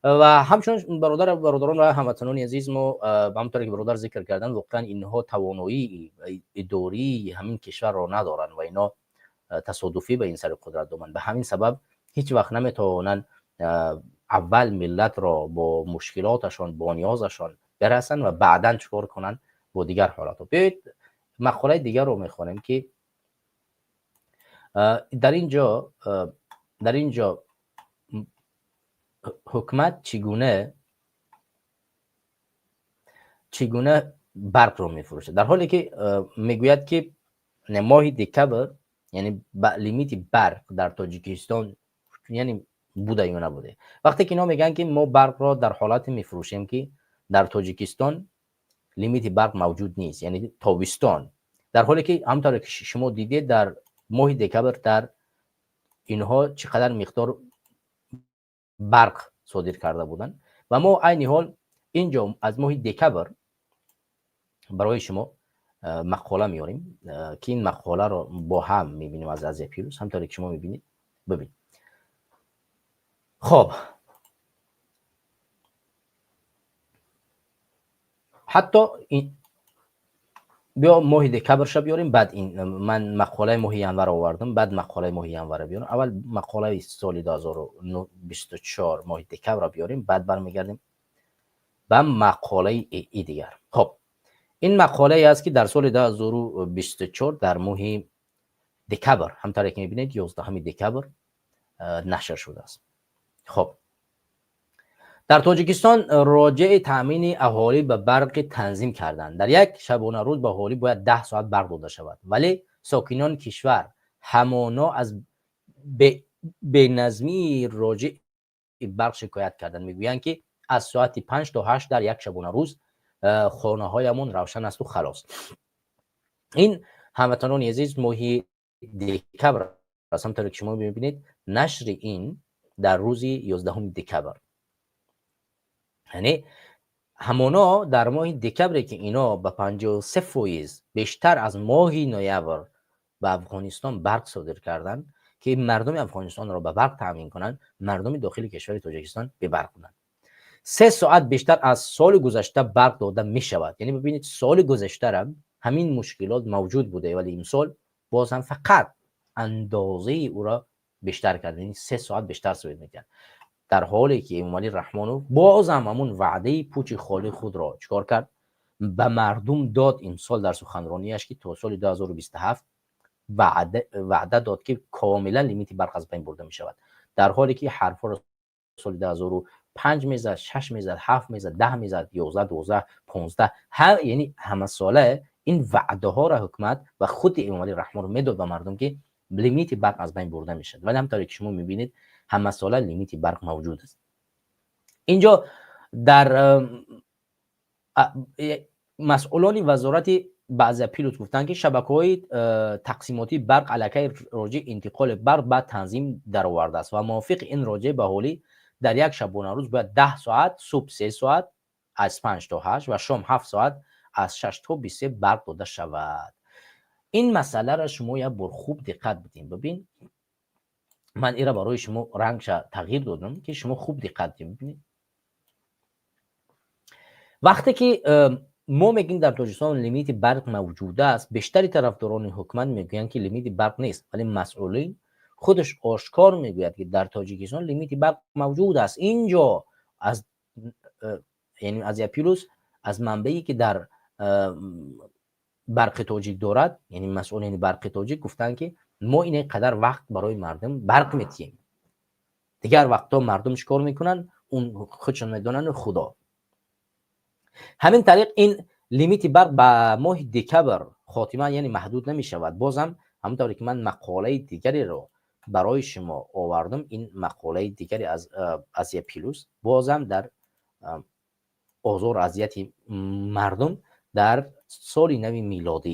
Ва ҳамчунин, бародарон ва ҳамватанони азиз, мо ҳамонтавре ки бародар зикр карданд, воқеан инҳо тавоноии идории ҳамин кишварро надоранд ва ино тасодуфӣ ба ин сари қудрат оманд. Ба ҳамин сабаб ҳеҷ вақт наметавонанд аввал миллатро бо мушкилоташон, бо ниёзашон бирасанд ва баъдан чӣ кор кунанд бо дигар ҳолатҳо. Биёед, мақолаи дигарро мехонем, ки дар ин ҷо ҳукумат чӣ гуна барқро мефурӯшад, дар ҳоле ки мегӯяд, ки моҳи декабр, яъне лимити барқ дар Тоҷикистон, яъне буда ё набуде. Вақте ки ино мегӯянд, ки мо барқро дар ҳолате мефурӯшем, ки дар Тоҷикистон лимити барқ мавҷуд нест, яъне тобистон, дар ҳоле ки ҳамонтавре ки шумо дидед, дар моҳи декабр дар инҳо чӣ қадар миқдор барқ содир карда буданд. Ва мо айни ҳол ин ҷо аз моҳи декабр барои шумо мақола меорем, ки ин мақоларо бо ҳам мебинем аз Азия Плюс, ҳамтавре ки шумо мебинед. Бибин, хоб, ҳатто биё, моҳи декабрша биёрем, баъд ман мақолаи моҳи январ овардам, баъд мақолаи моҳи январа биёрем. Аввал мақолаи соли 2024 моҳи декабрро биёрем, баъд бармегардем ба мақолаи и дигар. Хоб, ин мақолае аст, ки дар соли 2024 дар моҳи декабр, ҳамтавре ки мебинед, 11 декабр нашр шудааст. Хоб, дар Тоҷикистон роҷеи таъмини аҳолӣ ба барқи танзим карданд. Дар як шабонарӯз ба аҳолӣ бояд 10 соат барқ дода шавад, вале сокинони кишвар ҳамоно аз беназмии роҷеи барқ шикоят карданд. Мегӯянд, ки аз соати 5 то 8 дар як шабонарӯз хонаҳоямон равшан асту халос. Ин, ҳамватанони азиз, моҳи декабр аст. Ҳамтавре ки шумо мебинед, нашри ин дар рӯзи 11 декабр, яъне ҳамоно дар моҳи декабре, ки ино ба 53% бештар аз моҳи ноябр ба Афғонистон барқ содир карданд, ки мардуми Афғонистонро ба барқ таъмин кунанд, мардуми дохили кишвари Тоҷикистон бебарқ буданд. 3 соат бештар аз соли гузашта барқ дода мешавад. Яъне бибинед, соли гузаштара ҳамин мушкилот мавҷуд буда, вале имсол боз ҳам фақат андозаи ӯро бештар кард, яъне 3 соат бештар содир мекард, дар ҳоле ки Эмомалӣ Раҳмонов бозам ҳамун ваъдаи пучи холии худро чикор кард, ба мардум дод имсол дар суханронияш, ки то соли 2027 ваъда дод, ки комилан лимити барқ аз байн бурда мешавад, дар ҳоле ки ҳарфҳоро соли 2005 мезад, 6 мезад, 7 мезад, 10 мезад, 11, 12, 15, яъне ҳамасола ин ваъдаҳоро ҳукумат ва худи Эмомалӣ Раҳмонов медод ба мардум, ки лимити барқ аз байн бурда мешавад. Вале ҳамтавре ки шумо мебинед, ҳамасола лимити барқ мавҷуд аст. Инҷо дар масъулони вазорати ба Азия Плюс гуфтанд, ки шабакаҳои тақсимотии барқ аллакай роҷеи интиқоли барқ ба танзим даровардааст ва мувофиқи ин роҷеъ ба аҳолӣ дар як шабонарӯз бояд 10 соат, субҳ 3 соат аз 5 то 8 ва шом 7 соат аз 6 то 23 барқ дода шавад. Ин масъаларо шумо як бор хуб диққат бидем. Бибин, ман ира барои шумо рангша тағйир додам, ки шумо хуб диққат дем. Бибинед, вақте ки мо мегӯем, дар Тоҷикистон лимити барқ мавҷуд аст, бештари тарафдорони ҳукумат мегӯянд, ки лимити барқ нест, вале масъулин худаш ошкор мегӯяд, ки дар Тоҷикистон лимити барқ мавҷуд аст. Ин ҷо аз, яъне Азия Плюс, аз манбаъе, ки дар Барқи Тоҷик дорад, яъне масъулини Барқи Тоҷик гуфтанд, ки мо ин қадар вақт барои мардум барқ метиҳем, дигар вақтҳо мардум чӣ кор мекунанд, он худшон медонанд, худо. Ҳамин тариқ, ин лимити барқ ба моҳи декабр хотима, яъне маҳдуд намешавад. Бозам ҳамон тавре ки ман мақолаи дигареро барои шумо овардам, ин мақолаи дигаре аз Азия Плюс, бозам дар озору азияти мардум дар соли нави милодӣ,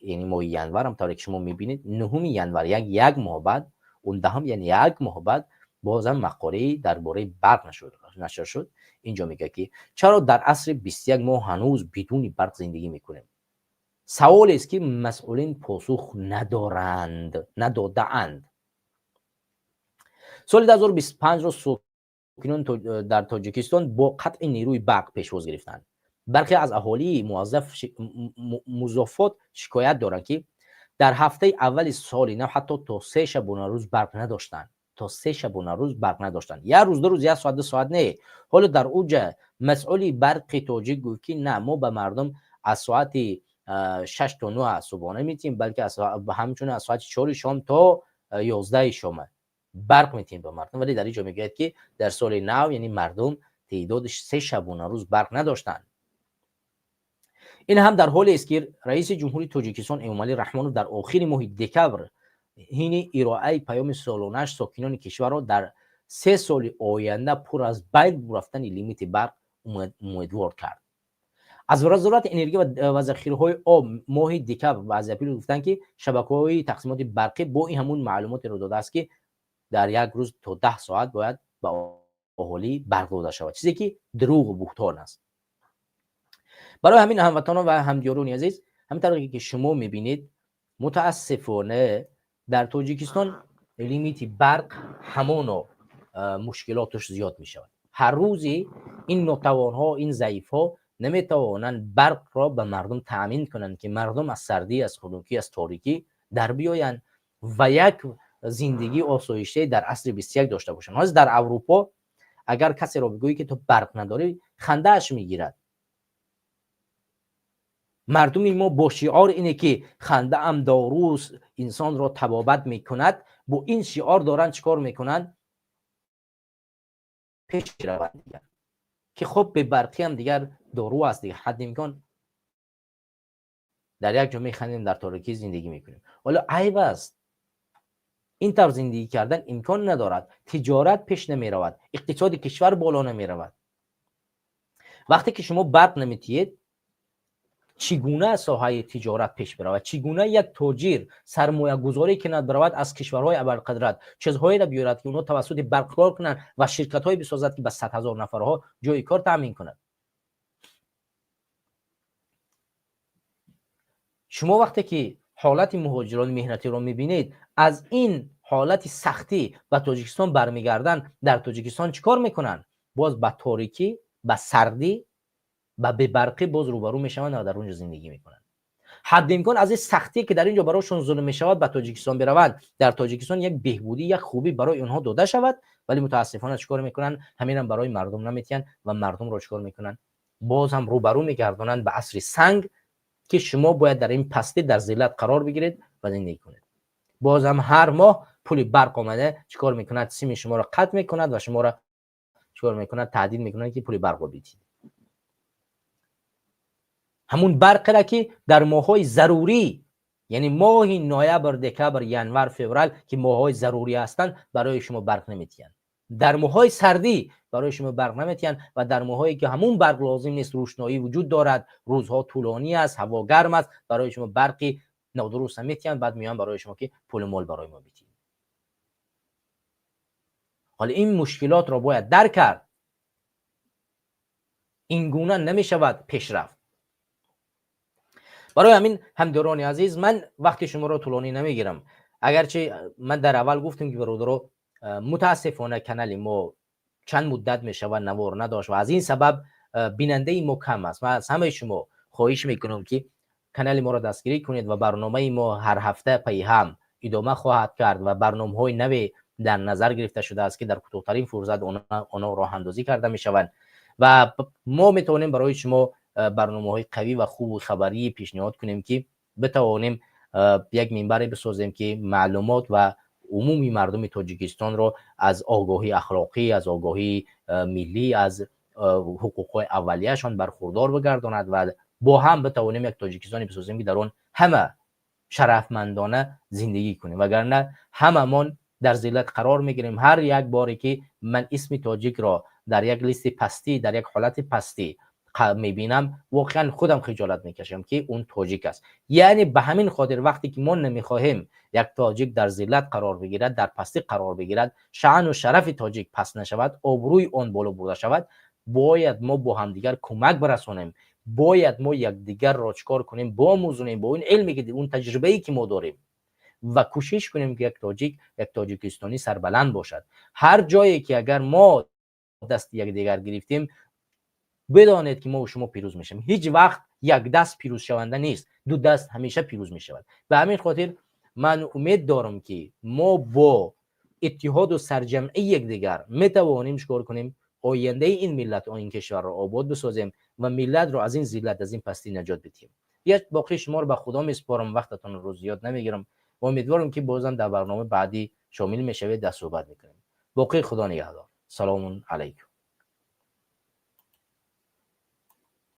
яъне моҳи январ, ҳамтавре ки шумо мебинед, 9 январ, як моҳ баъд, 10-ум, яъне як моҳ баъд, бозам мақолаи дар бораи барқ нашр шуд. Инҷо мегӯяд, ки чаро дар асри 21 мо ҳанӯз бидуни барқ зиндагӣ мекунем? Саволест, ки масъулин посух надоранд, надодаанд. Соли 2025-ро сокинон дар Тоҷикистон бо қатъи нерӯи барқ пешвоз гирифтанд. Бархе аз аҳолии музофот шикоят доранд, ки дар ҳафтаи аввали соли нав ҳатто то 3 шабонарӯз барқ надоштанд. То 3 шабонарӯз барқ надоштанд, як рӯз, 2 рӯз, як соат, 2 соат не. Ҳоло дар уҷа масъули барқи тоҷик гуфт, ки на, мо ба мардум аз соати 6 то 9 субҳона метиҳем, балки ҳамчунин аз соати 4 шом то 11 шома барқ метиҳем ба мардум. Вале дар ин ҷо мегӯяд, ки дар соли нав, яъне мардум теъдоди 3 шабонарӯз барқ надоштанд. Ин ҳам дар ҳолест, ки раиси ҷумҳури Тоҷикистон Эмомалӣ Раҳмонов дар охири моҳи декабр ҳини ироаи паёми солонааш сокинони кишварро дар 3 соли оянда пур аз байн рафтани лимити барқ умедвор кард. Аз Вазорати энергия ва захираҳои об моҳи декабр ба Азия Плюс гуфтанд, ки шабакаҳои тақсимоти барқӣ бо ин ҳамун маълумотеро додааст, ки дар як рӯз то 10 соат бояд ба аҳолӣ барқ дода шавад, чизе ки дурӯғу буҳтон аст. Барои ҳамин, ҳамватанон ва ҳамдиёрони азиз, ҳамин тавре ки шумо мебинед, мутаассифона дар Тоҷикистон лимити барқ ҳамоно мушкилоташ зиёд мешавад. Ҳар рӯзи ин нотавонҳо, ин заифҳо наметавонанд барқро ба мардум таъмин кунанд, ки мардум аз сардӣ, аз хунукӣ, аз торикӣ дар биёянд ва як зиндагии осоиштае дар асри 21 дошта бошанд. Ҳозир дар Аврупо агар касеро бигӯӣ, ки ту барқ надорӣ, хандааш мегирад. Мардуми мо бо шиор ине, ки хандаам доруст, инсонро табобат мекунад, бо ин шиор доранд чӣ кор мекунанд? Пеш раванд дигар, ки хуб, бебарқиам дигар дору аст, дигар ҳадди имкон дар як ҷо механдем, дар торикӣ зиндагӣ мекунем. Ҳоло айб аст, ин тавр зиндагӣ кардан имкон надорад. Тиҷорат пеш намеравад, иқтисоди кишвар боло намеравад. Вақте ки шумо барқ наметиҳед, чӣ гуна соҳаи тиҷорат пеш биравад? Чӣ гуна як тоҷир сармоягузорӣ кунад, биравад, аз кишварҳои абарқудрат чизҳоеро биёрад, ки онҳо тавассути барқ кор кунанд ва ширкатҳое бисозад, ки ба 100 000 нафарҳо ҷои кор таъмин кунад? Шумо вақте ки ҳолати муҳоҷирони меҳнатиро мебинед, аз ин ҳолати сахтӣ ба Тоҷикистон бармегарданд, дар Тоҷикистон чӣ кор мекунанд? Боз ба торикӣ, ба сардӣ, ба бебарқӣ боз рӯбарӯ мешаванд ва дар он ҷо зиндагӣ мекунанд. Ҳадди имкон аз ин сахтие, ки дар ин ҷо барошон зулм мешавад, ба Тоҷикистон бираванд, дар Тоҷикистон як беҳбудӣ, як хубӣ барои онҳо дода шавад. Вале мутаассифона чӣ кор мекунанд? Ҳаминам барои мардум наметиҳанд ва мардумро чӣ кор мекунанд? Боз ҳам рӯбарӯ мегардонанд ба асри санг, ки шумо бояд дар ин пастӣ, дар зиллат қарор бигиред ва зиндагӣ кунед. Боз ҳам ҳар моҳ пули барқ омада чӣ кор мекунад? Сими шуморо қатъ мекунад ва шуморо чӣ кор мекунад? Таҳдид мекунад, ки пули барқро бидиҳед. Ҳамун барқеро, ки дар моҳҳои зарурӣ, яъне моҳи ноябр, декабр, январ, феврал, ки моҳҳои зарурӣ ҳастанд, барои шумо барқ наметиҳанд. Дар моҳҳои сардӣ барои шумо барқ наметиҳанд ва дар моҳое ки ҳамун барқ лозим нест, рӯшноӣ вуҷуд дорад, рӯзҳо тӯлонӣ аст, ҳаво гарм аст, барои шумо барқи нодуруст наметиҳанд. Баъд меоянд барои шумо, ки пулу мол барои мо бидиҳед. Ҳоло ин мушкилотро бояд дарк кард. Ин гуна намешавад пешрафт. Барои ҳамин, ҳамдиёрони азиз, ман вақти шуморо тӯлонӣ намегирам. Агарчи ман дар аввал гуфтам, ки бародаро, мутаассифона канали мо чанд муддат мешавад навор надошт ва аз ин сабаб бинандаи мо кам аст. Ман аз ҳамаи шумо хоҳиш мекунам, ки канали моро дастгирӣ кунед ва барномаи мо ҳар ҳафта пайи ҳам идома хоҳад кард ва барномаҳои наве дар назар гирифта шудааст, ки дар кӯтоҳтарин фурсат онҳо роҳандозӣ карда мешаванд ва мо метавонем барои шумо барномаҳои қавӣ ва хубу хабарӣ пешниҳод кунем, ки битавонем як минбаре бисозем, ки маълумот ва умуми мардуми Тоҷикистонро аз огоҳии ахлоқӣ, аз огоҳии миллӣ, аз ҳуқуқҳои аввалияшон бархурдор бигардонад ва бо ҳам битавонем як Тоҷикистоне бисозем, ки дар он ҳама шарафмандона зиндагӣ кунем, вагарна ҳамамон дар зиллат қарор мегирем. Ҳар як боре ки ман исми тоҷикро дар як листи пастӣ, дар як ҳолати пастӣ мебинам, воқеан худам хиҷолат мекашам, ки он тоҷик аст. Яъне ба ҳамин хотир, вақте ки мо намехоҳем як тоҷик дар зиллат қарор бигирад, дар пастӣ қарор бигирад, шаъну шарафи тоҷик паст нашавад, обрӯи он боло бурда шавад, бояд мо бо ҳамдигар кӯмак барасонем. Бояд мо якдигарро чикор кунем? Бомӯзонем бо он илме ки, он таҷрибае ки мо дорем ва кӯшиш кунем, ки як тоҷик, як тоҷикистонӣ сарбаланд бошад. Ҳар ҷое ки агар мо дасти якдигар гирифтем, бидонед, ки мо шумо пирӯз мешавем. Ҳеҷ вақт як даст пирӯзшаванда нест, ду даст ҳамеша пирӯз мешавад. Ба ҳамин хотир ман умед дорам, ки мо бо иттиҳоду сарҷамъи якдигар метавонем чикор кунем? Ояндаи ин миллат, ин кишварро обод бисозем ва миллатро аз ин зиллат, аз ин пастӣ наҷот бидиҳем. Як боқӣ шуморо ба Худо месупорам, вақтатонро зиёд намегирам ва умедворам, ки бозам дар барномаи баъдӣ шомил мешавед, дар суҳбат мекунем. Боқӣ Худо нигаҳдор. Салому алайкум.